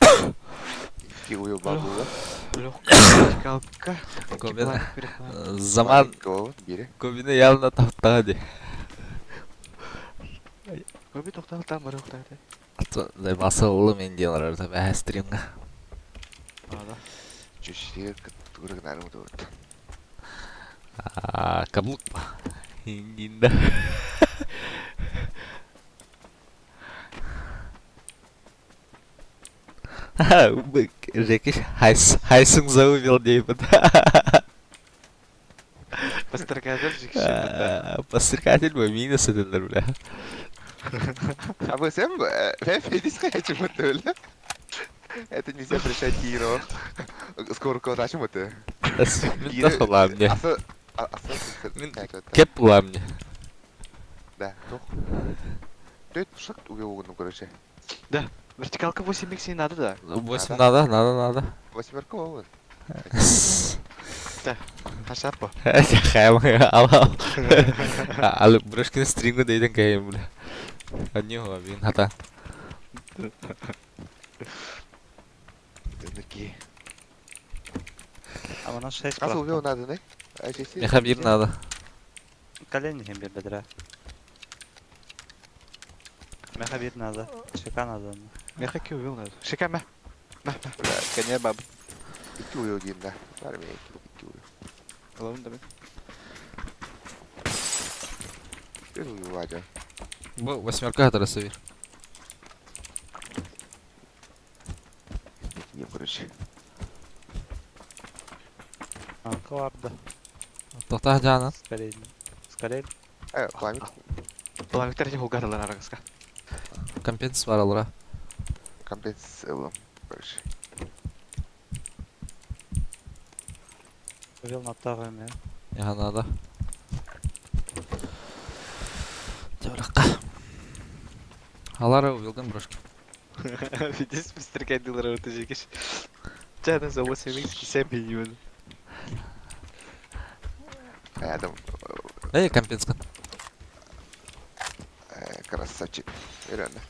Икки уйол бар була. Калка. Кобина. Заман Бири. Кобина явно таптады. Көбі тоқтал там бар тоқтайды. Басылы мен делар арда бә стримга. Ада. Чүшер кытырык нарым туут. А, каблук па. Индинда. Жекиш хайс хайсың заувел дейбит. Пастыркадыр жекші. Посыркатель бу минус эдилер бля. А вы сам федис хочу вот Это нельзя решать кино. Скоро кодачым вот. Мин тахыла мне. Асы асы Мин кеп була мне. Да, тох. Төт шык уйол короче. Вертикалка 8 икс не надо, да? 8 надо, надо, надо. Восьмерка вон. Хашапа. Хайм ал ал. Ал брушкин стрингу дейден кайым бля. Одни бин хата. Энергии. А у нас 6 Асы уйол надо, не? Меха бир надо. Колени хем бер бедра. Меха бир надо. Шика надо. Меха ки увел надо. Шика мә. Мә, мә. Коня баб. Икки уйол дейм да. Бар мен икки уйол. Алам да мен. Бир уйол ажа. Бу восьмерка хатара сабир. Не короче. Анка vardı. Тоқтақ жана. Скорее. Скорее. Э, пламик. Пламиктер не хугадалар арагыска. Компенс бар алра. Компенс ылым. Короче. Увел на тағым, я. Яха надо. Жабыраққа. Алара увелген брошки. Фидис пастыркадылар орта жекеш. Жаны за 8 икс кисем беймін. Адам Эй, компенска. красавчик. Реально.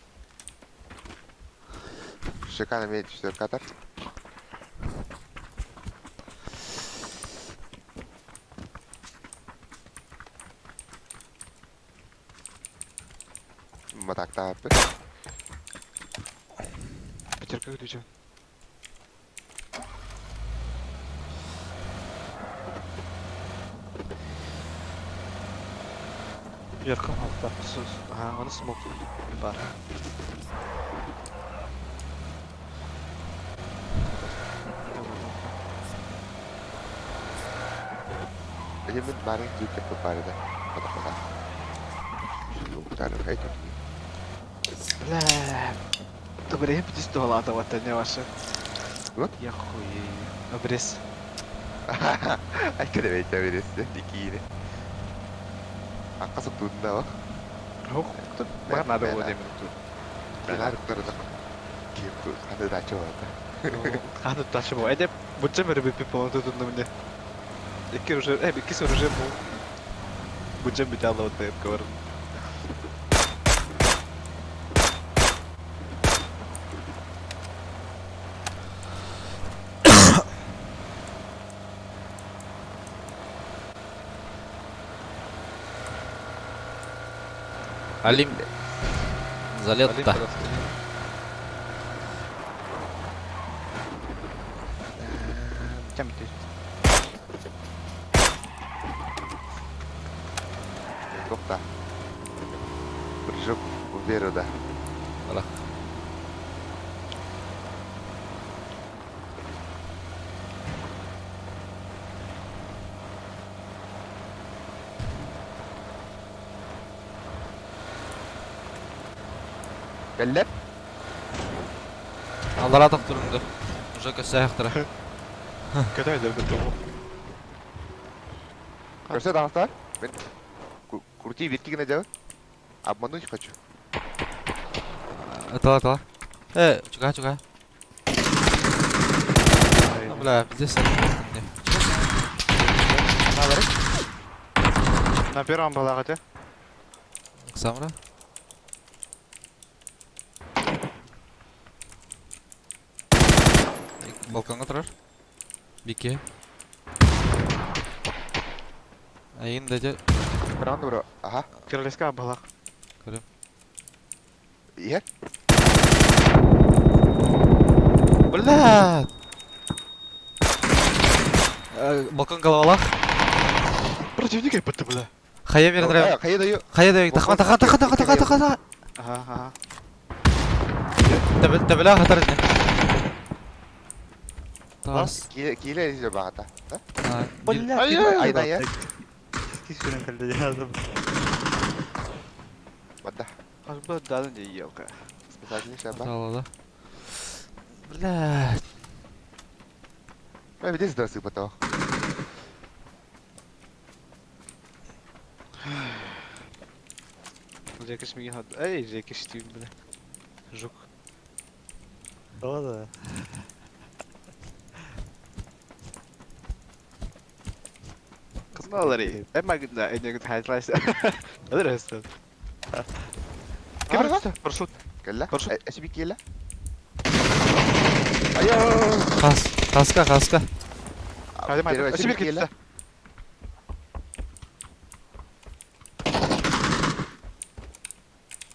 Шикарно имеет четверка так. Матакта. Пятерка күтүчү. Яркым алта. Ага, оны смок бар. Эти мин баарын кииркэп баарыда. Хата-хата. Уктары хайта. Бля. Добре, птиц туһалаата ватта не ваше. Вот. Я хуею. Обрез. Айка да бэйте бересте дикиини. Акка суптуунда о. Ох, Мага надо было демин тут. Килар уктарына. Кип ханы дача бата. Ханы дача бу. Эде бутча бери бипи полон тутунду мне. Икки уже, икки уже бу. Бутча битала вот деп говорю. Алим. Залетта. Чем ты? Тохта. Прыжок в веру, да. Алах. Кэллэр? Аллара тохтурунду. Уже көссөөхтөрө. Көтө өйдөрбүт бу. Көрсө даҕастар? Мен крути вертки гына дьабын. Обмануть хочу. Атала атала. Э, чуга чуга. Бля, здесь. На первом была хотя. Самра. Балконга турар. Бике. Айын дәже. Раунд бро. Ага. Королевская была. Көрөм. Иһэр. Бля! Балкон головалах. Противник это бля. Хая бердірем. Хайа даю. Хая даю. Тахма таха таха таха таха таха таха. Ага, ага. Табел табела хатар не. Тас. Кииле изе бағата. Бля, Айна я. Кисүрен кэллэ дьаазым. Бада. Аж бы да не елка. Спасательный шаба. Атала да. Бля. Ой, здесь здравствуй потом. Жекеш миги хад. Эй, жекеш тип бля. Жук. Да да. Кызналары. Эма гына энеги хайтлайс. Адрес. Кем Парашют. Кэллэ. Парашют. Эсби кииле. Айо. Хас. Хаска хаска. Hadi hadi. Эсби кииле.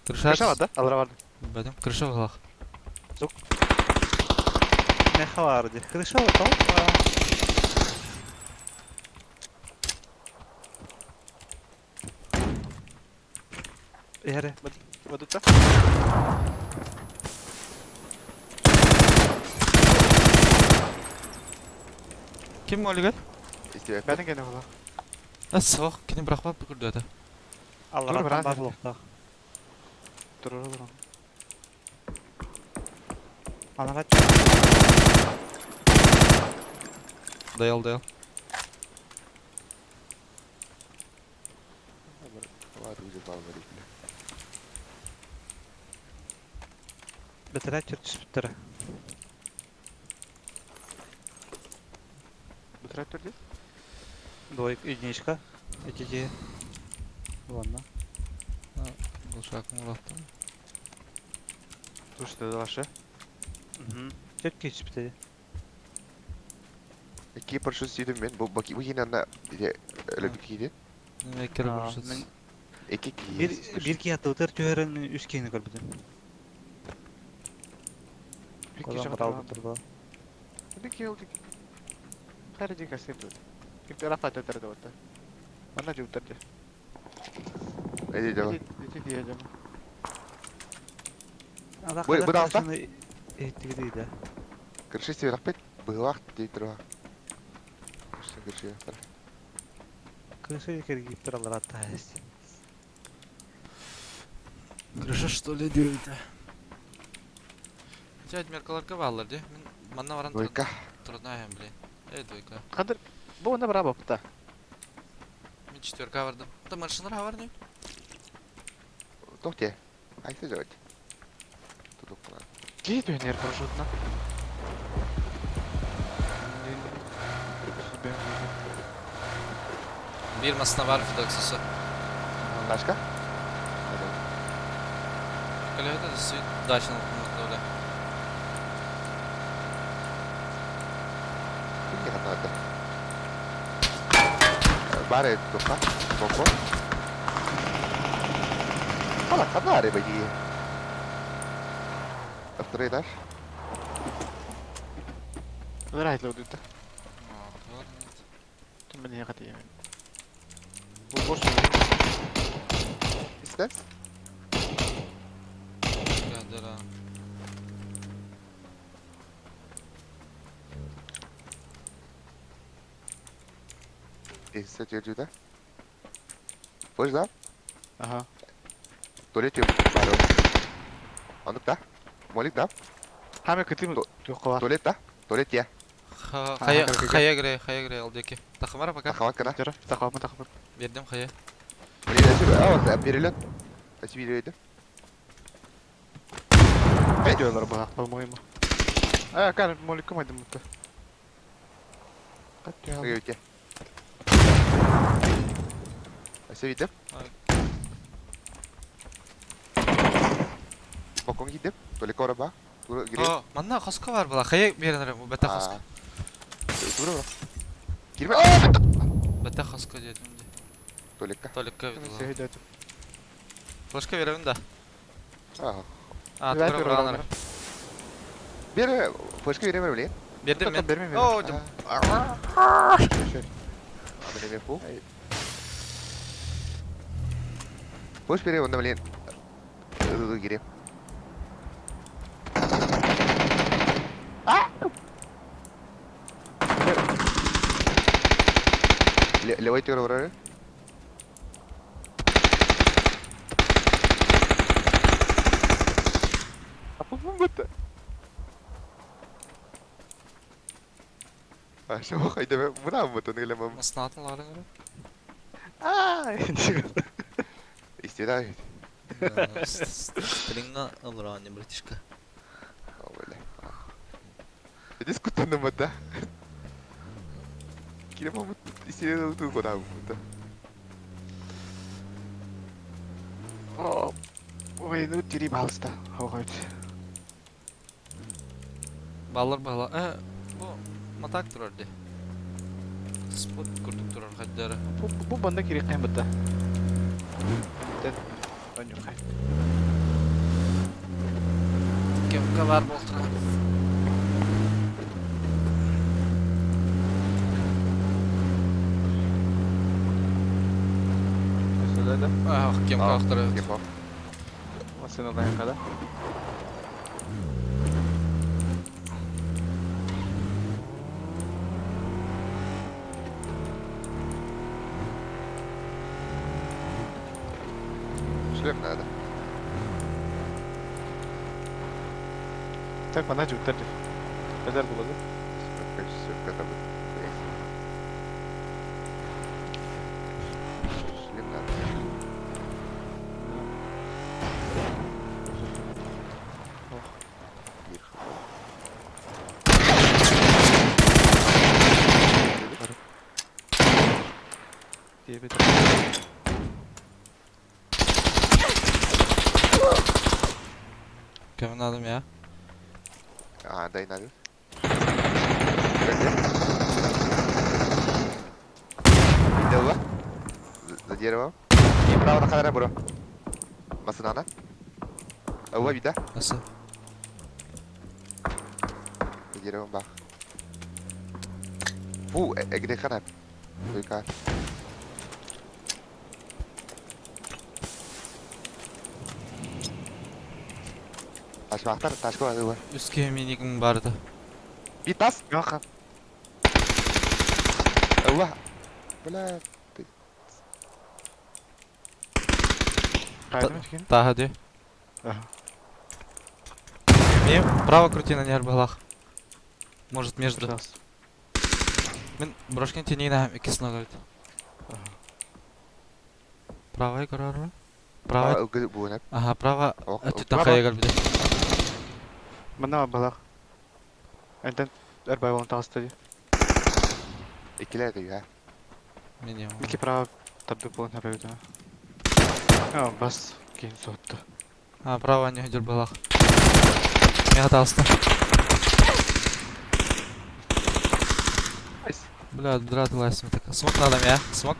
Крыша. Крыша да? Алра бар. Бәдем крыша балах. Не хаварды. Крыша вот Эре. Бадута. Ким молигер? Бәден гене була. Ас соқ, кини бирақпа бүкүрдү ата. Аллараттан брат. бар лохтах. Тур тур. Анага Даял даял. бетерә чүртүс бүттөрө. Бутра түрдү. Двойка единичка. Эти де. Ладно. Бұл шакын улаттым. Слушай, дашы. Угу. Төрт кечип битеди. Ки парашют сүйдүм мен. Бу бу кийин анда өлөбү кийди. Неме кире А, парашют. мен- Эки кийин. Бир бир ки атыбытыр түһөрөн мен үс кийини көрбүтүм. Бир Козан киши биралды турду. Бир киши oldu. Хайра дикасы тут. Ким тарафа төтөрдө вот. Мана жуутар же. Эди жаба. Эти дие жама. Ада Бу- бу далта? Эттиги да. Крыша сүйрәк бит. Быгылак дей туруга. Крыша крыша. Крыша киргиптер аллара таһаас. Крыша что ли диэбитэ. Хотя отмеркаларга бааллар дии. Мин манна баран Двойка. трудная, блин. Эй, двойка. Хадыр, бу онно бара бопта. Мин четверка бардым. Да машиналар бар не? Туох диэ? Айсы дьоҕут. Тутуккунан. Киһи түһэнэр парашютна. Биир масына бар Федоксуса. Ташка? Көлөһөтө сүт дачаны бля. Ким хатаата? Бар туха. Боко. Хала ханаары баги. Второй этаж. Вырайт лодута. Мен хатыйым. Бу бош. Истер? Гадара. Истер жердүү Бош да? Ага. Туалет бар. Онук да? Молик да? Хаме кытым туққа. Туалет да? Туалет я. Хая хая гре, хая гре алдеки. Тахамара пока. Тахамат кана. Жара, тахамат тахамат. Бердим хая. Блин, а перелет. Спасибо, Видеолар баа, по-моему. А, кар моликом айдым мутта. Каття. Өте. Спасибо, Бокон кидеп, только ораба. Тура кире. О, манна хоска бар була. Хая беренер бу бета хоска. Тура бара. Кирме. Бета хоска дедим де. Толика. Толика видела. Флешка беремин да. А. А, тура баранар. Бере, флешка береме блин. Бердим мен. Берме мен. О, Береме фу. Флеш бере, онда блин. Кире. Левой тура барар. А что хайда мына бутын эле мам. Маснатын ларын көрө. А, Истеда. Стринга алрани, братишка. Бля. Дискутанным да. Кире мам истеда ту года бут. Ой, ну тири балста. Хогойт. Баллар бала. Э, бу матак турар ди. Спот курдук турар хаддары. Бу бу банда кири кайын бутта. Тен. Оню кай. Кемка бар болтура. Сюда да. Ах, кемка ахтара. Кемка. Машина дайын када. Шлем надо. Так, мана жуттар деп. Базар болады. Все, это будет. Шлем надо. Диэбит. Кем надо я? А, дай надо. Видел За деревом. И право на хадара, бро. Масынана. Ауа, вида? Асы. За деревом бах. Фу, где хана? Только. Ташмақтар, ташка бар. Үске минигім барды. Бит тас! Яха. Ауа! Бля, ты. Хайдам итикин? Тааһа дии. Ага. Мин право крути на нерв балах. Может между. Пожалуйста. Мин брошкин тенейін иккис ногайт. Ага. Правай көрөр. Правай. Ылгы буунап. Ага, право. Ох, Өттүттэн право. хайа кэлбитэ. Манна балах. Энтэн эрбай болон таҕыста дии. Иккилэр это юха. Минимум. Икки право табдык болон хапайбыт. А, бас киин сотту. А, право не хүдір балах. Мега таҕыста. Бля, дратилась так. Смок надо меня. Смок.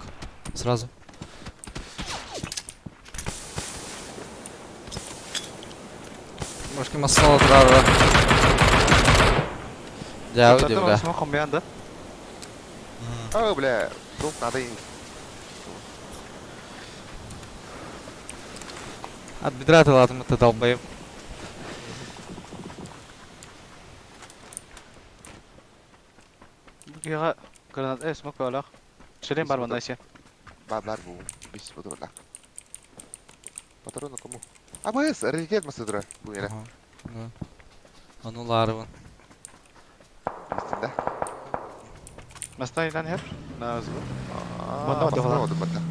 Сразу. Брошки масала турар. Дьэ, Таттан бля. смок хомбян да? О, бля, тут надо и... От бедра ты ладно, ты долбоеб. Бугига гранат, смок балах. Шелем бар манна сен. Бар бар бу. Бис буду лак. Патроны кому? А бс, раритет масыдыра. Бу яра. Ага, да. А ну ларван. Бистин да. Мастай нан хеп? На звук. Манна Манна оду бата.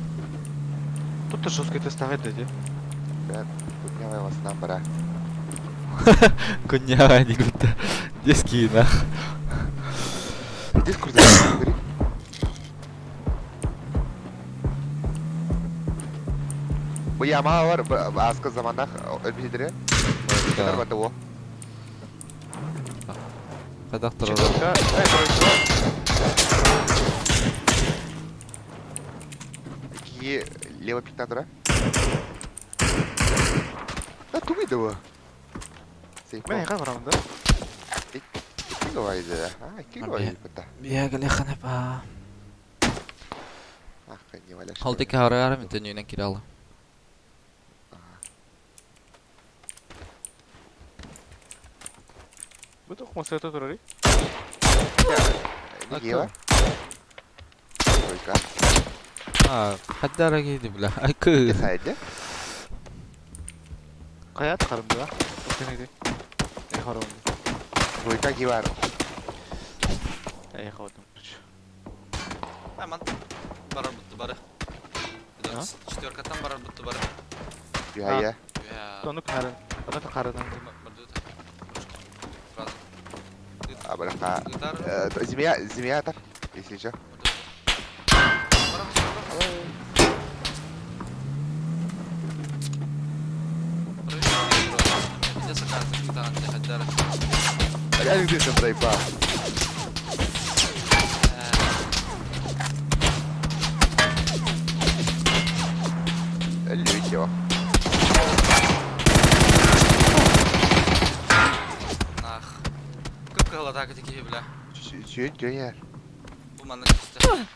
Тут то жесткий тест тагы деди. Кунявай вас нам бара. Коня, не будто. Детский нах. Здесь круто. Бери. Бу яма бар, аскы заманах өлбүтүрө. Да. Бата о. Кадак турар. Четверка. Эй, тройка. Ики лево пиктатора. Да туми да. Мен яка барамын да. Ики гавайда. А, ики гавайда бата. Бия ханапа. Ах, не валяш. Халты каарар мен киралы. Бу тох масата турар. Не гева? Тройка. А, хаддара кейди бля. Айкы. Сайде. Каят карымды да. Окенеди. Эй, харым. Тройка гевар. Эй, харым. Аман. Барар бутты бары. А? Четверкатан барар бутты бары. Я я. Тону карын. Аны карыдан. Сразу. А браха. Змея, змея так. Если что. Я не здесь тройпа. Лютё. Нах. Көп кылатака тики бля. Сүйін жөйер. Бу манна түсті.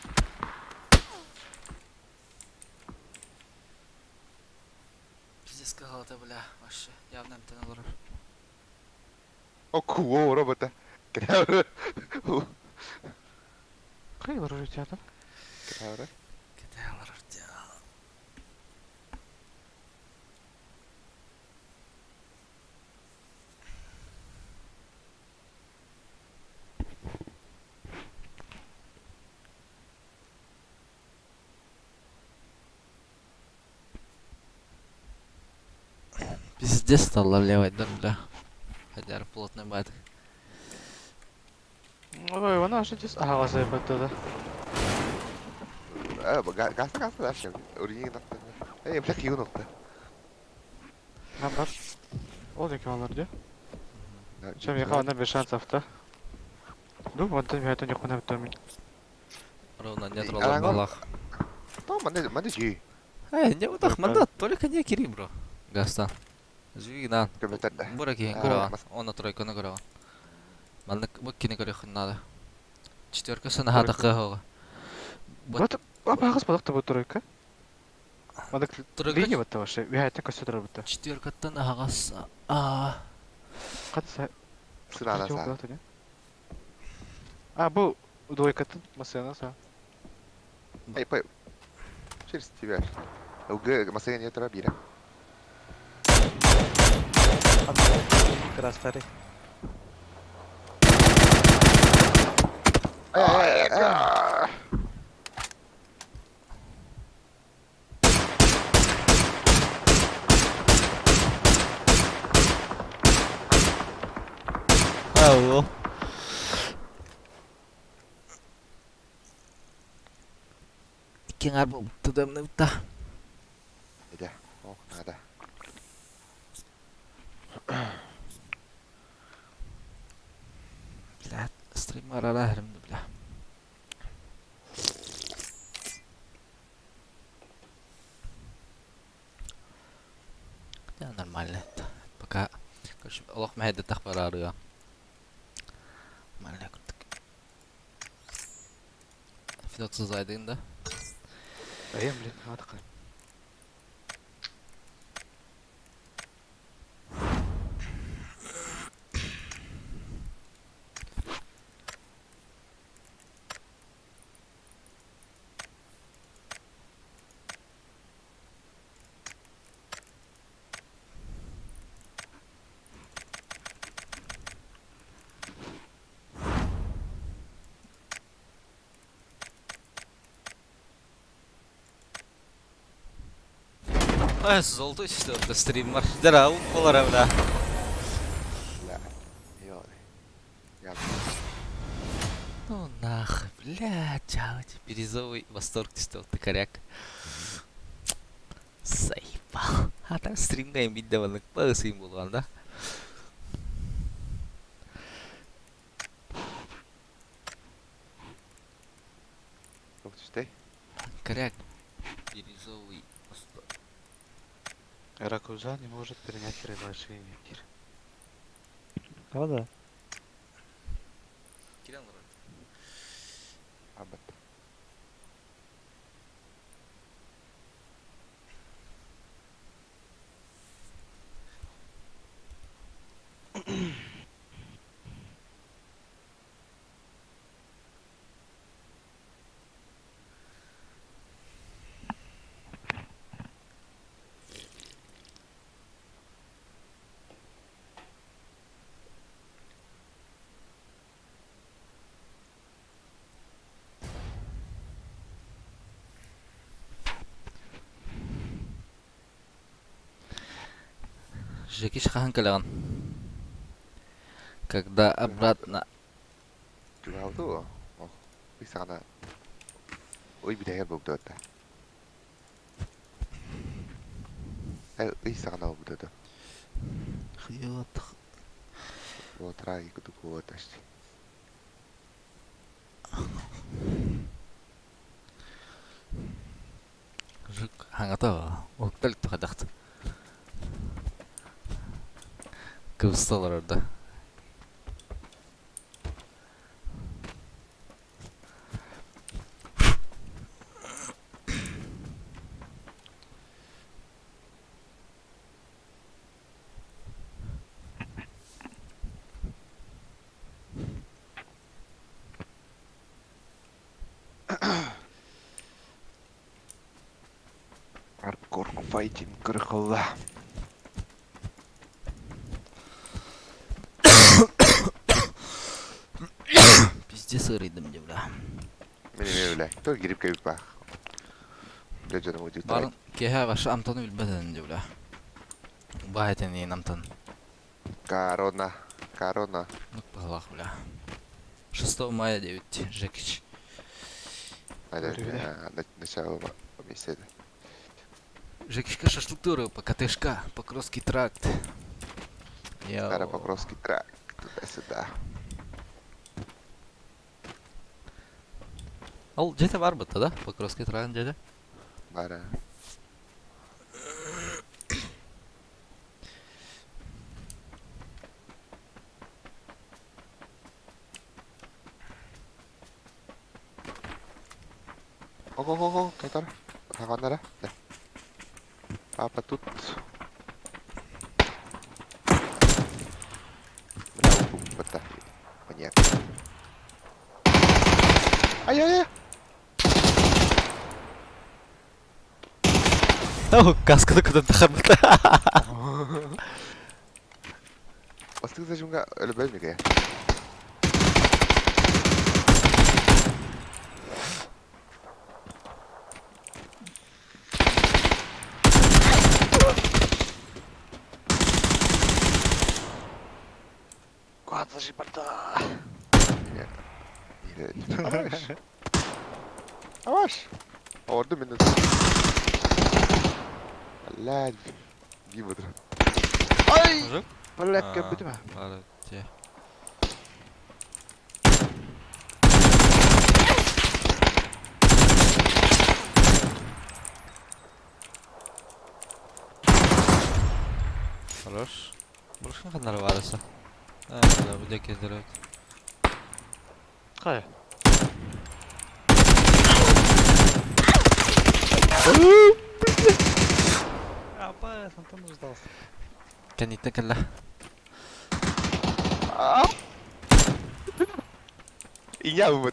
Пиздец кылата бля. Вообще явно мтен олар. О, куо, робота. Кәврі. Кай барар театр? Кәврі. Кете алар. Пиздец стало левой, да, бля. Хотя плотный бат. Ой, она же здесь. Ага, вас да. Гаса, гаса, дальше. Урин, Эй, бля, киюнукта. Нам бар. Ол деки алар ди. Чем яка ана без шансов да. Ну, вот там я это не хуна битомин. Ровно нет ролла балах. То, манда, манда жүй. Эй, не удах, манда только не кири, бро. Гастан. Жуи на. Көмөтөрдө. Бура киһин көрөҕүн. Онно тройканы көрөҕүн. Маннык бу кини көрүөххүн наада. Четверка сынаһа таххыһыга. Вот, апагыс балык та бу тройка. Манда Тройка линия батта вообще. Вихайтен көстө бутта. Четверкаттан аһаҕас. А, Кат Сынана са. А, бу двойкатын масына са. Эй, пой. Через тебя. Угы, масыга не тура бира. Крастары. Ай, ай, ай. Алло. Икки аҥаар буолбут тымныбыта. Идэ, ох, надо. Бля, стрим арара бля. Да, нормально. Пока, короче, олох мэһэйдэтэх бараарыга. Нормально курдук. Федот сызайдыын да? Айым, блин, атака. Ай, золотой что стример. Здорово, полара, бля. Бля, ёлы. Я Ну нахуй, бля, чао, бирюзовый восторг, что ты коряк. Заебал. А там стримга им видно, сим булган, да? Туох түстэй? Коряк. Бирюзовый восторг. Ракуза не может принять приглашение. Правда? Кирилл Лорен. Абат. Жекиш хаһан кэлэҕин? Когда обратно? Чугаһаабыта Ох, ый саҕана ый бүтэһигэр буолбута Ый саҕана буолбута Хуёт. Уотра кудук уоташ. Жик хаҥата уһуктал тухадахт. Кыбыста олорор да. Хардкор файтинг кырхылла. Пиздец ырыйдым дии, бля. Мин эмиэ бля. Кто грипп кэбит баах. Бля дьоном удивительно. Барын киэһэ вообще Антону билбэт этим дии, бля. Убаһа этин Антон. Корона. Корона. Ну, палах, бля. 6 мая 9, Жекич. Начало месяца. Жекичка шашлык по КТшка, Покровский тракт. Я... Старопокровский тракт. Туда-сюда. Ол дьиэтэ баар бытта да? Покровский тракт дьиэтэ? Бара. Ого-го-го, который? Хаганара? Да. Папа тут. Бля, бата. Маньяк. Ай-яй-яй! О, касканы куда тахарбыта. Классик зажимга өлбөт мике. Куда же барда? Аваш. Аваш. Орду мен. Блядь. Гибадыр. Ай! Мужик? Блядь, А, как бы Бары, те. Хорош. Брошка ханнары барысы. А, да, бу деке дөрөт. Кай? Апа, Антон дождался. Кәниттен кэллэ. Иня бу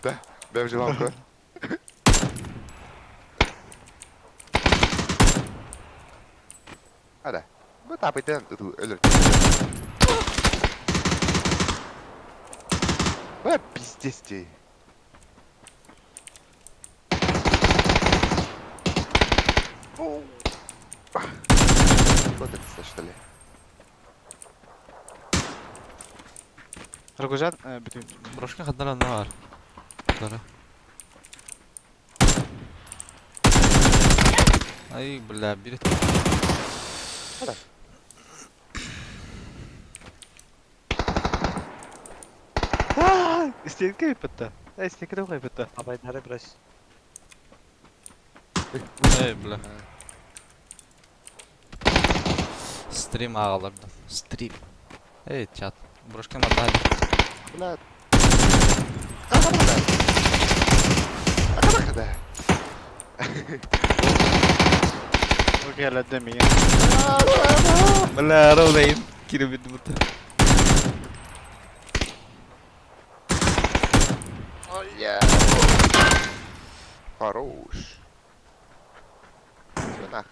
Бэм желанка. Ара. Бу тапытан өлөр. Бля, пиздец тебе. Вот это что ли? Рогожан, бүтүн. Брошка ханнары анна бар. Дары. Ай, бля, бир. Стенка битте. Ай, стенка да битте. Абайдары брось. Эй, бля. Стрим ағалардым. Стрим. Эй, чат. Брошка мандали. Бля. Акабакада. Окей, ладно, меня. Бля, ровно кире бит Хорош. Всё нах.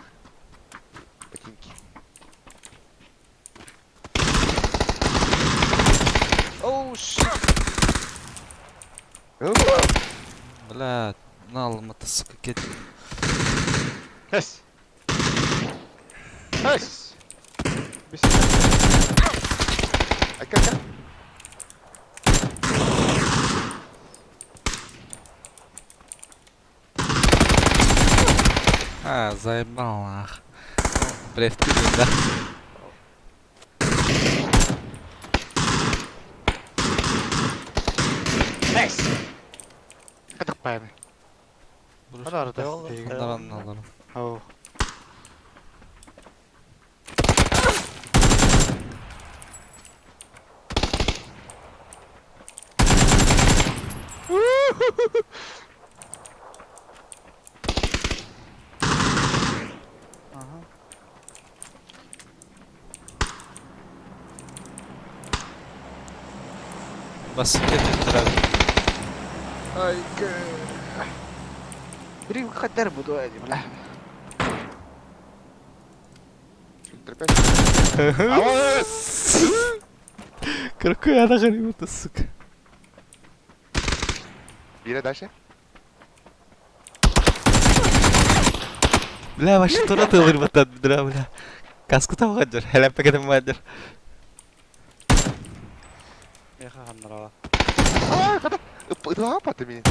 Ботинки. Оу, shit. Бля, на сука, кет. Хэс. Хэс. Айка, айка. А, заебал нах. Брефти, да. Хэс. Кадак пайны. Брошка Ана арада. ханнары анналары. Оу. Ага. Бас кет өттірәді. Айка. Бiri каддар буду, бля. Фильтр 5. Какой она ғанимата, сука. Бира дальше. Бля, вообще тура тылыр батат, бля, бля. Каску там хаджар, хәләп пәкәтем хаджар. Меха ханнарава. А, когда? Ыпа ты меня.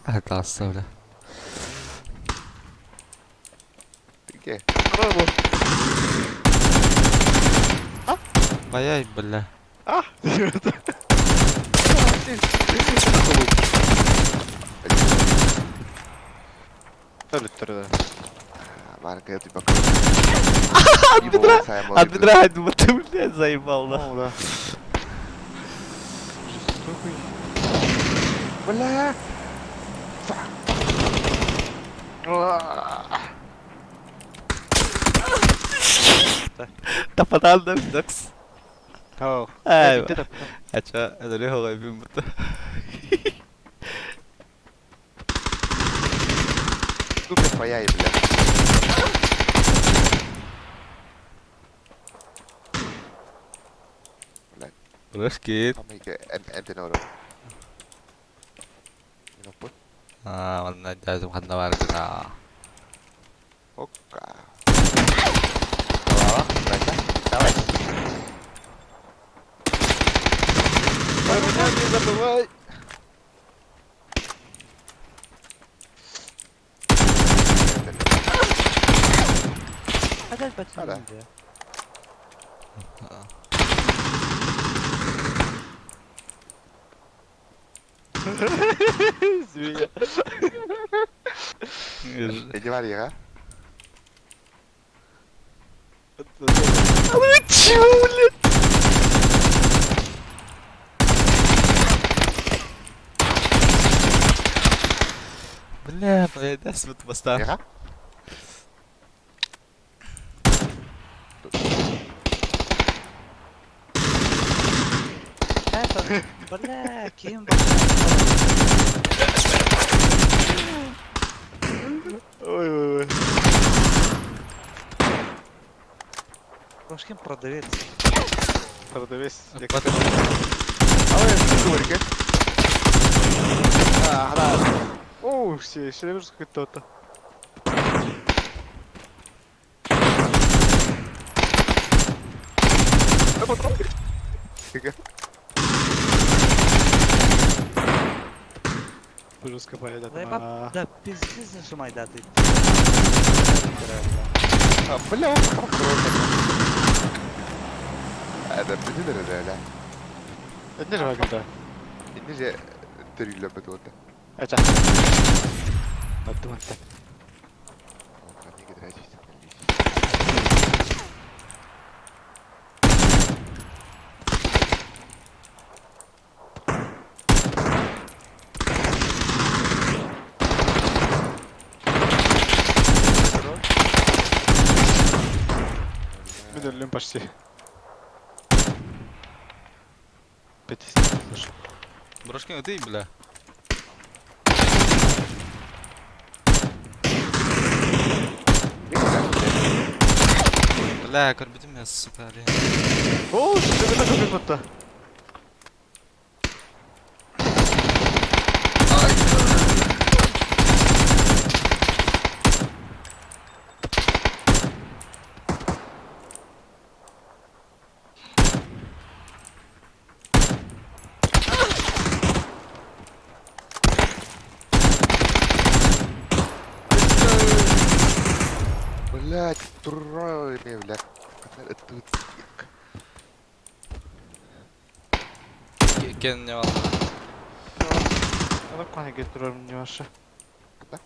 Атасы, бля. Где? Баяй, бля. А! Өлүттүрдө. Марка, ты пока. От От бедра, ты, блядь, заебал, да. О, да. Жестокий. Бля. Тапатан дакс. Оу. Ай, Ача, это легко гайбим будто. Сука твоя, бля. Брошкин. Хамайга эмтэн орор. Миноппут. Аа, манна дьаазым ханна баар гына. Окка. Давай, давай, давай. Ой, меня не забывай! Опять А, да. потянули, да. Извини. Иди варьера. Чего, блядь? Бля, блядь, вот бастан. Меха? Это, бля, кем Ой, ой, ой. Башкин продавец. Продавец. Потом. Турка. А, да. О, все, все время кто-то. Жестко поедет. Да, да, пиздец нажимай, да, ты. А, бля, Это бля, бля. Это не же когда. Не же төрүллө бөтүөтэ. Это. Подумай так. Мен өлүм почти. Пять слушай. Брошкин, ты, бля. Бля, көрбүтүм я, сука, блин. О, что это такое будто? Блять, турой бля. Тут. Кен не вал. Ана кане гетирер не ваша. Да?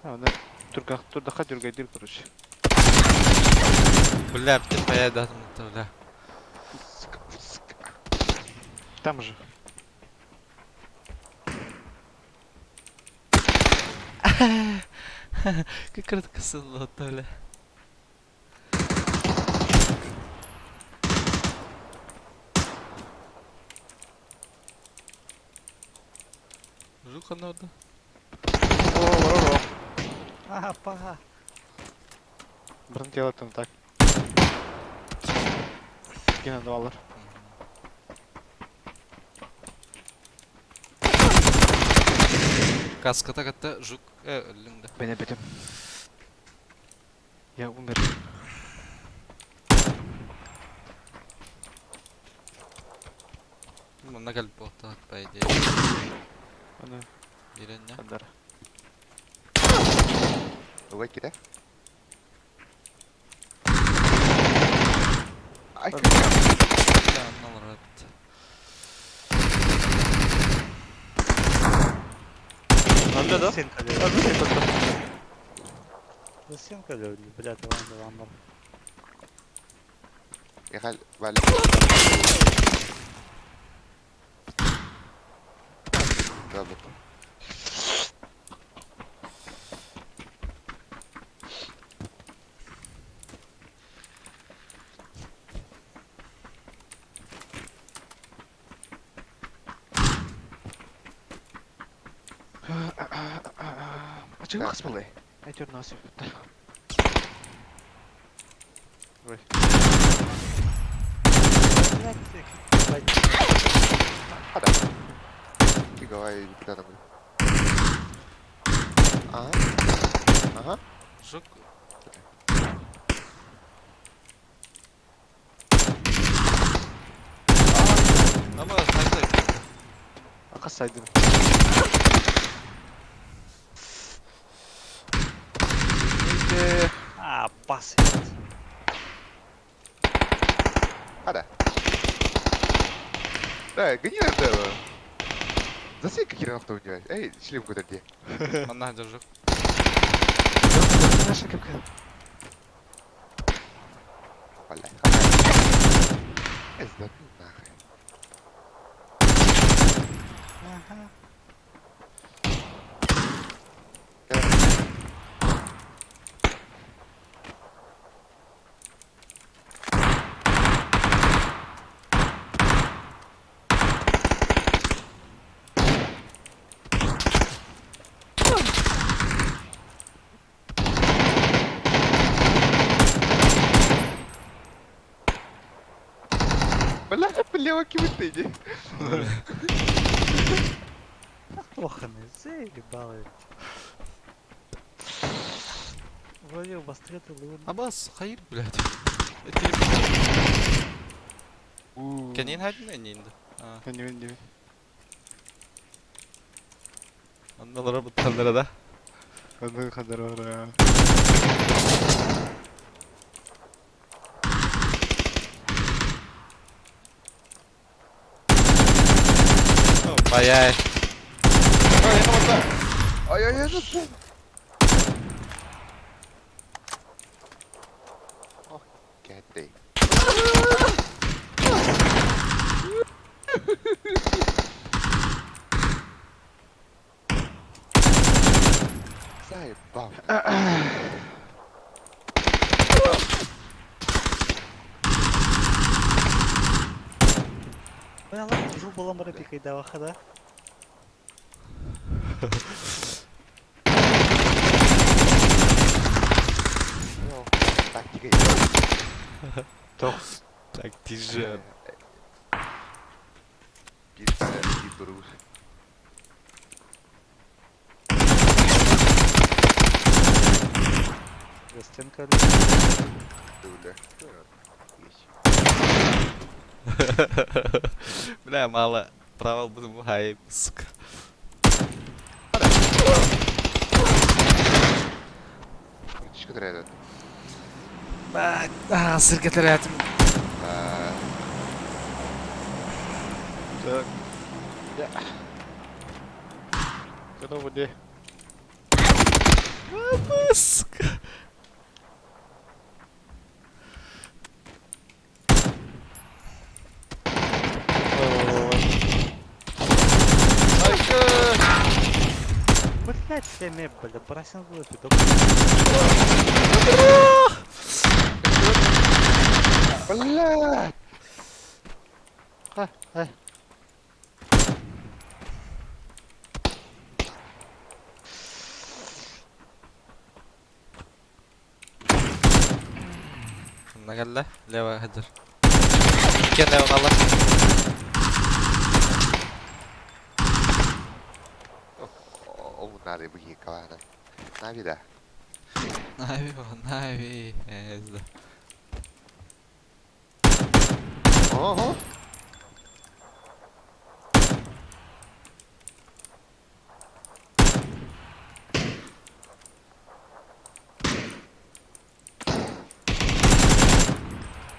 А, она тургах турдаха дюргайдир, короче. Бля, ты поеда, бля. Там же. Как кратко бля. Жуха надо. О, о, о. А, пага. Брын делать там так. Гена давалар. Каската катта жук өлүңдө. Бене бетем. Я умер. Манна кэлип буолта, по идее. Аны Биирэннэ. андар. Угай кире. Ай, Анналар эбит. Анда да? Стенка А, бля, это Стенка бля, давай, давай, давай. Михаил, вали. Да, вот. А чего хасмалы? Айтер насып. Ой. Блядь, Хада. Фиговая ребята. Ага. Ага. Жук. Ama sayda. Ака сайдым. А, пас. Хада. Да, гони на это. Засей какие на у него. Эй, шлем куда где? Манна держу. Наша капка. Бля. Э, нахрен. Ага. Бля, бля, кибетыни. Оханы, заебал. Вроде бастрет или Абас, hayır блядь. Кенин хайдын энинди. Не не. Анналара бутталлара да. Хадыр хадыр ора. Баяй. Ай, ай, ай, ай. Ох, кәтей. Заебал. Бля, ладно, жу была мара пикайдава хада. Тактика. Так, тиже. Bir tane bir durur. Гостинка. Бля. Бля, мало. Право буду хай, сука. Чешка этот. А, сыркетер Так. Я. Когда воде. Сука. Блять, всеми, бля, бросил в лапе, Бля! Ха, ай. Нагалла, лево хадыр. Кен лево мала. Ол надо бы калана. Нави да. Нави, нави. Эзда. Ого.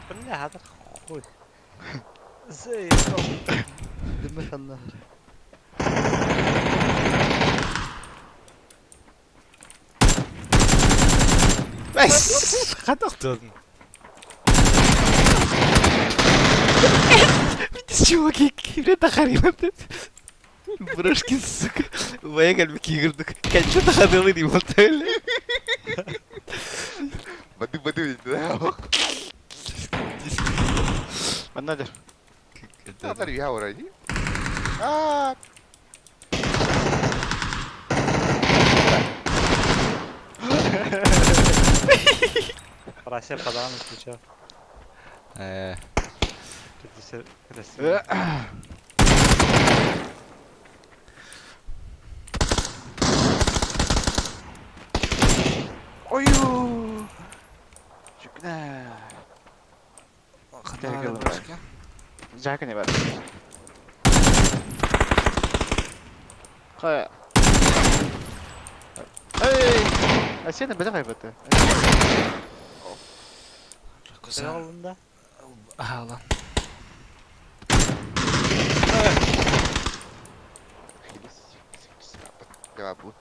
Бля, это хуй. Заебал. Дымых النهر. Бэс, хатахтын. Видишь, чуваки, кире тахаримат. Брошки, сука. Вая кальбы кигирдик. Канча тахадылы не мотали. Бады бады да. Манадер. Надо я вроде. А. Рася подан включал. Красиво. Ою! Чүкнэ. Ханна башка? Жака не бар. Кая. Эй! А сен бәле кайбаты. Ракуза. Алында. Алан. Cevap bu.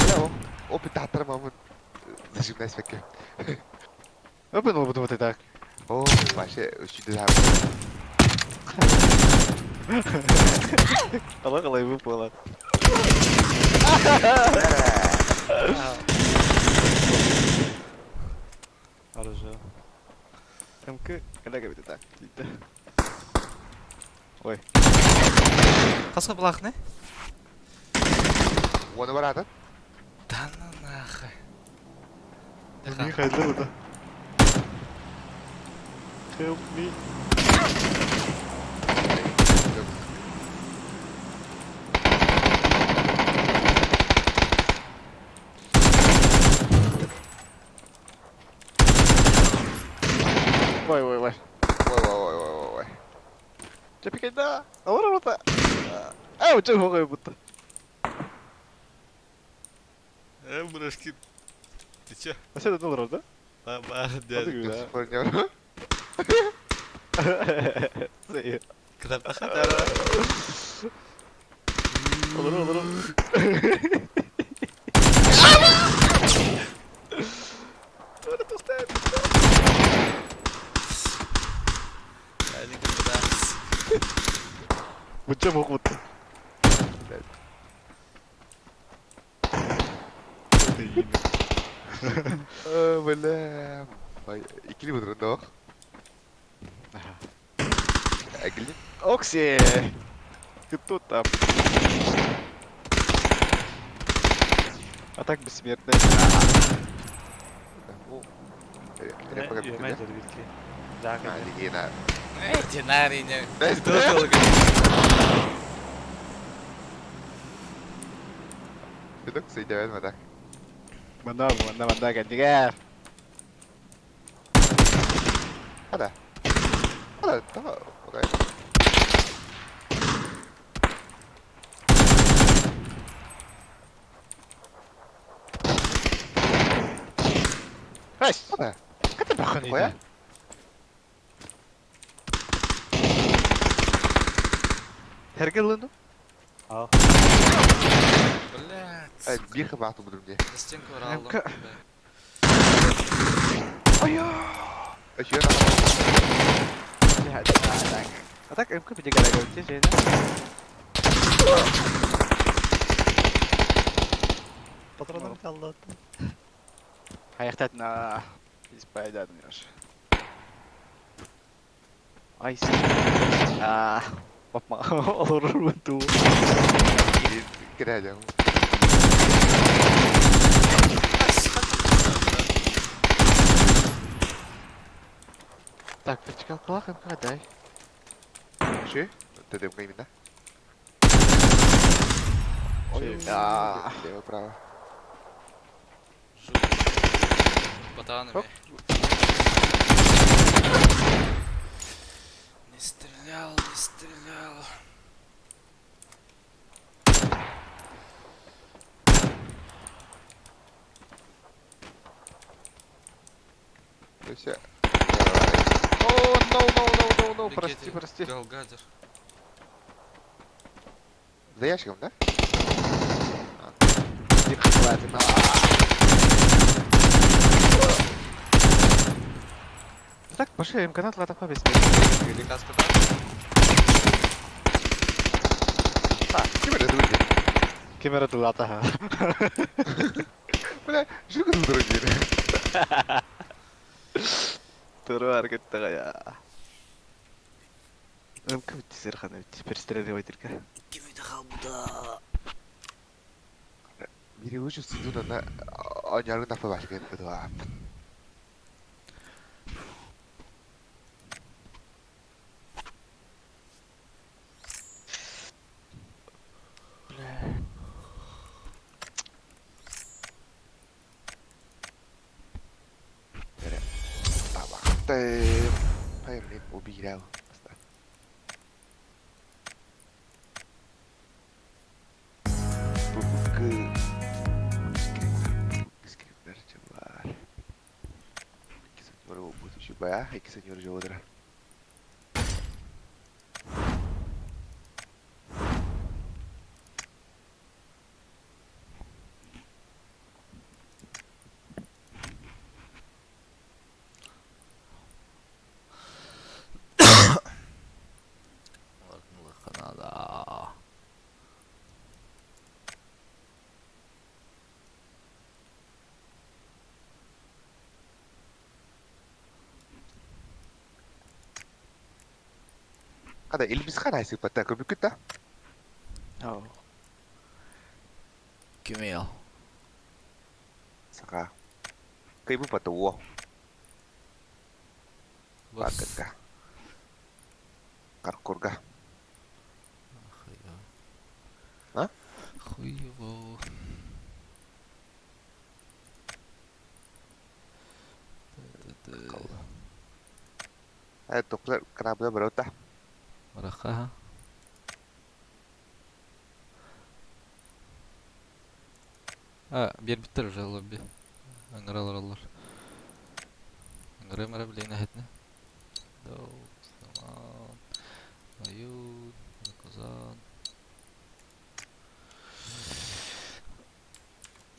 Бля, опыт таттырмамын. Зажимнай спекке. Өпен ол бұды так. О, вообще, сюда. Қалай қалай выпала. Оружие. МК, когда говорит так? Ой. Қасқа бұлақ не? Оны барады. Да ну нахуй. Михаил да. Help me. Ой, ой, ой. Ой, ой, ой, ой, ой. Чепикайда. Аура рота. Ау, чего хогай будто. Брашки. Ты чё? А сен это да? Ба, дядя. Кытарта Olur olur. Буча мокмут. Бля. Икили бұдырында оқ. Әгілі. Окси. Ты тут там. А так бессмертный. Динарине. Дудок сейдевен мадак. Мана, мана, мана, кәдігер. Хада. Хада, тама. Окей. Рась. Хада. Ката бахан Қоя? Хергеллену? Ал. Блядь. Бир қыбақты бұдырымде. Стенку алдым. Ой, Өшер А так МК бедегара говорите, же, да? Патроным kaldı. Аяқтатына испайданыр. Ай, а, опа, olur буту. Кірәдем. Так, вертикал калах МК дай. Ши? Тедем именно. Ой, да. Лево, право. Батанами. Не стрелял, не стрелял. Все. О, no, no, no, no, no, прости, прости. Галгадер. За ящиком, да? Так, пошли, МК на тлата побес. Каска да? А, кемера дурди. Камера тулата. Бля, жүгір дурди. Туру аргеттага я. МК битсер хана бит. Перестреливать только. Ким үйде қалбыда? Бири лучше сиду на оньоргун напа башкын быдылаап. Бля. Табахтым. Хайыр убирал. Бүгүнкү скрипнер бар. Икки сеньор буолбут үчүгэй, икки сеньор дьолодра. Канада. Хада илбис хана сыппатта көбүкүт да. Ау. Кимиэл. Сака. Кайбы патуо. Бас. Бакка. Каркурга. Хуево. А? Хуево. Э токлар крабда барота. Мараха. А, биэрбиттэр уже лобби. Ыҥыралар олор. Ыҥырыам эрэ билигин эһэтинэ. Саман, Аюн, Казан.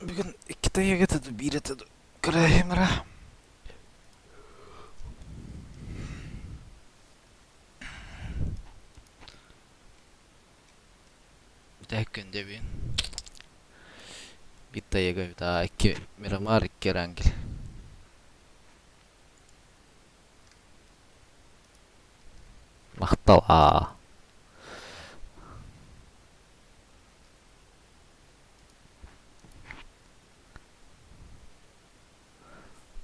Бүгүн иккитэ егете ду, биирэтэ ду. Көрөөһүм эрэ. Бүтэһик күн дебин. Биир тайыга эбит, икки Мирамар, икки Рангель. Махтал аа.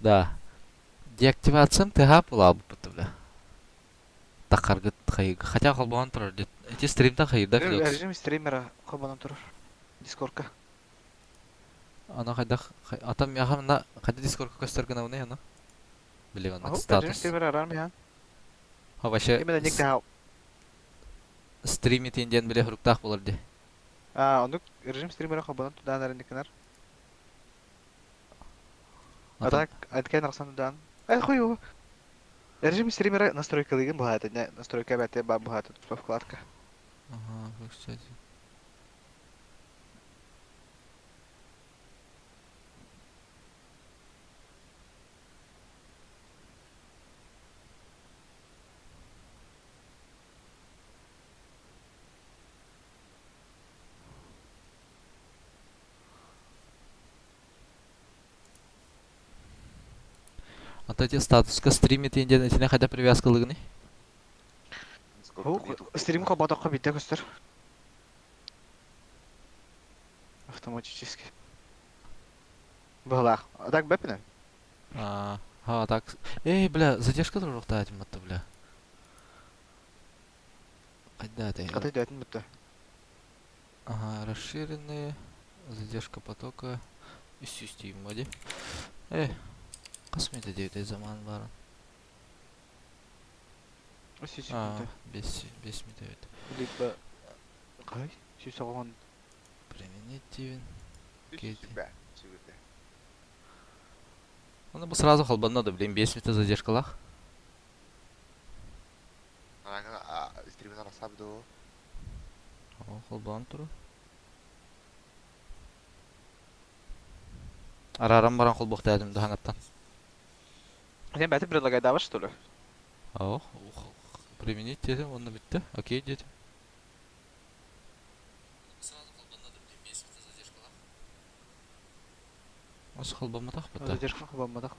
Да. Деактивациям ТХ буолаабыппыт бля. Тахаргыт хайыга. Хотя холбоон турар дит. Эти стримтан хайырда Феликс. Режим стримера хобанан турар. Дискордка. Ана хайдах атам яхам на хайда дискордка көстөр гынабыный ана. Билигин Режим статус. стримера арам я. Ха вообще Именно ник да. стримит индиан биле хуруктаах болар ди. А, онук режим стримера хобанан тудан арендиканар. А так, айткен арсан тудан. Ай хуй. Режим стримера настройка лыгын бухаты, не настройка бәте ба бухаты тут вкладка. Ага, кстати. А то эти статуска стримит индиан этине хотя привязка лыгны. Стрим хобатаққа битте көстөр. Автоматически. Была. А так бэпине? А, а, так. Эй, бля, задержка тоже этим это, бля. Қайда ты? Қатай дөтін бітті. Ага, расширенные. Задержка потока. Үс моди. Эй, қасмет девять заман бар. Үс А, бес, бес метр. Либо... Қай? Сүйсі оған. Применить дейін. Оны бы сразу холбанна да, блин, 5 метр задержкалах. Стример асабду. О, холбан туру. Арарам баран холбохта едім да хаңаттан. Сен бәті предлагай что ли? О, применить дедим, онда бітті. Окей дедим. Осы холбаматақ бітті. Задержка хобамадақ.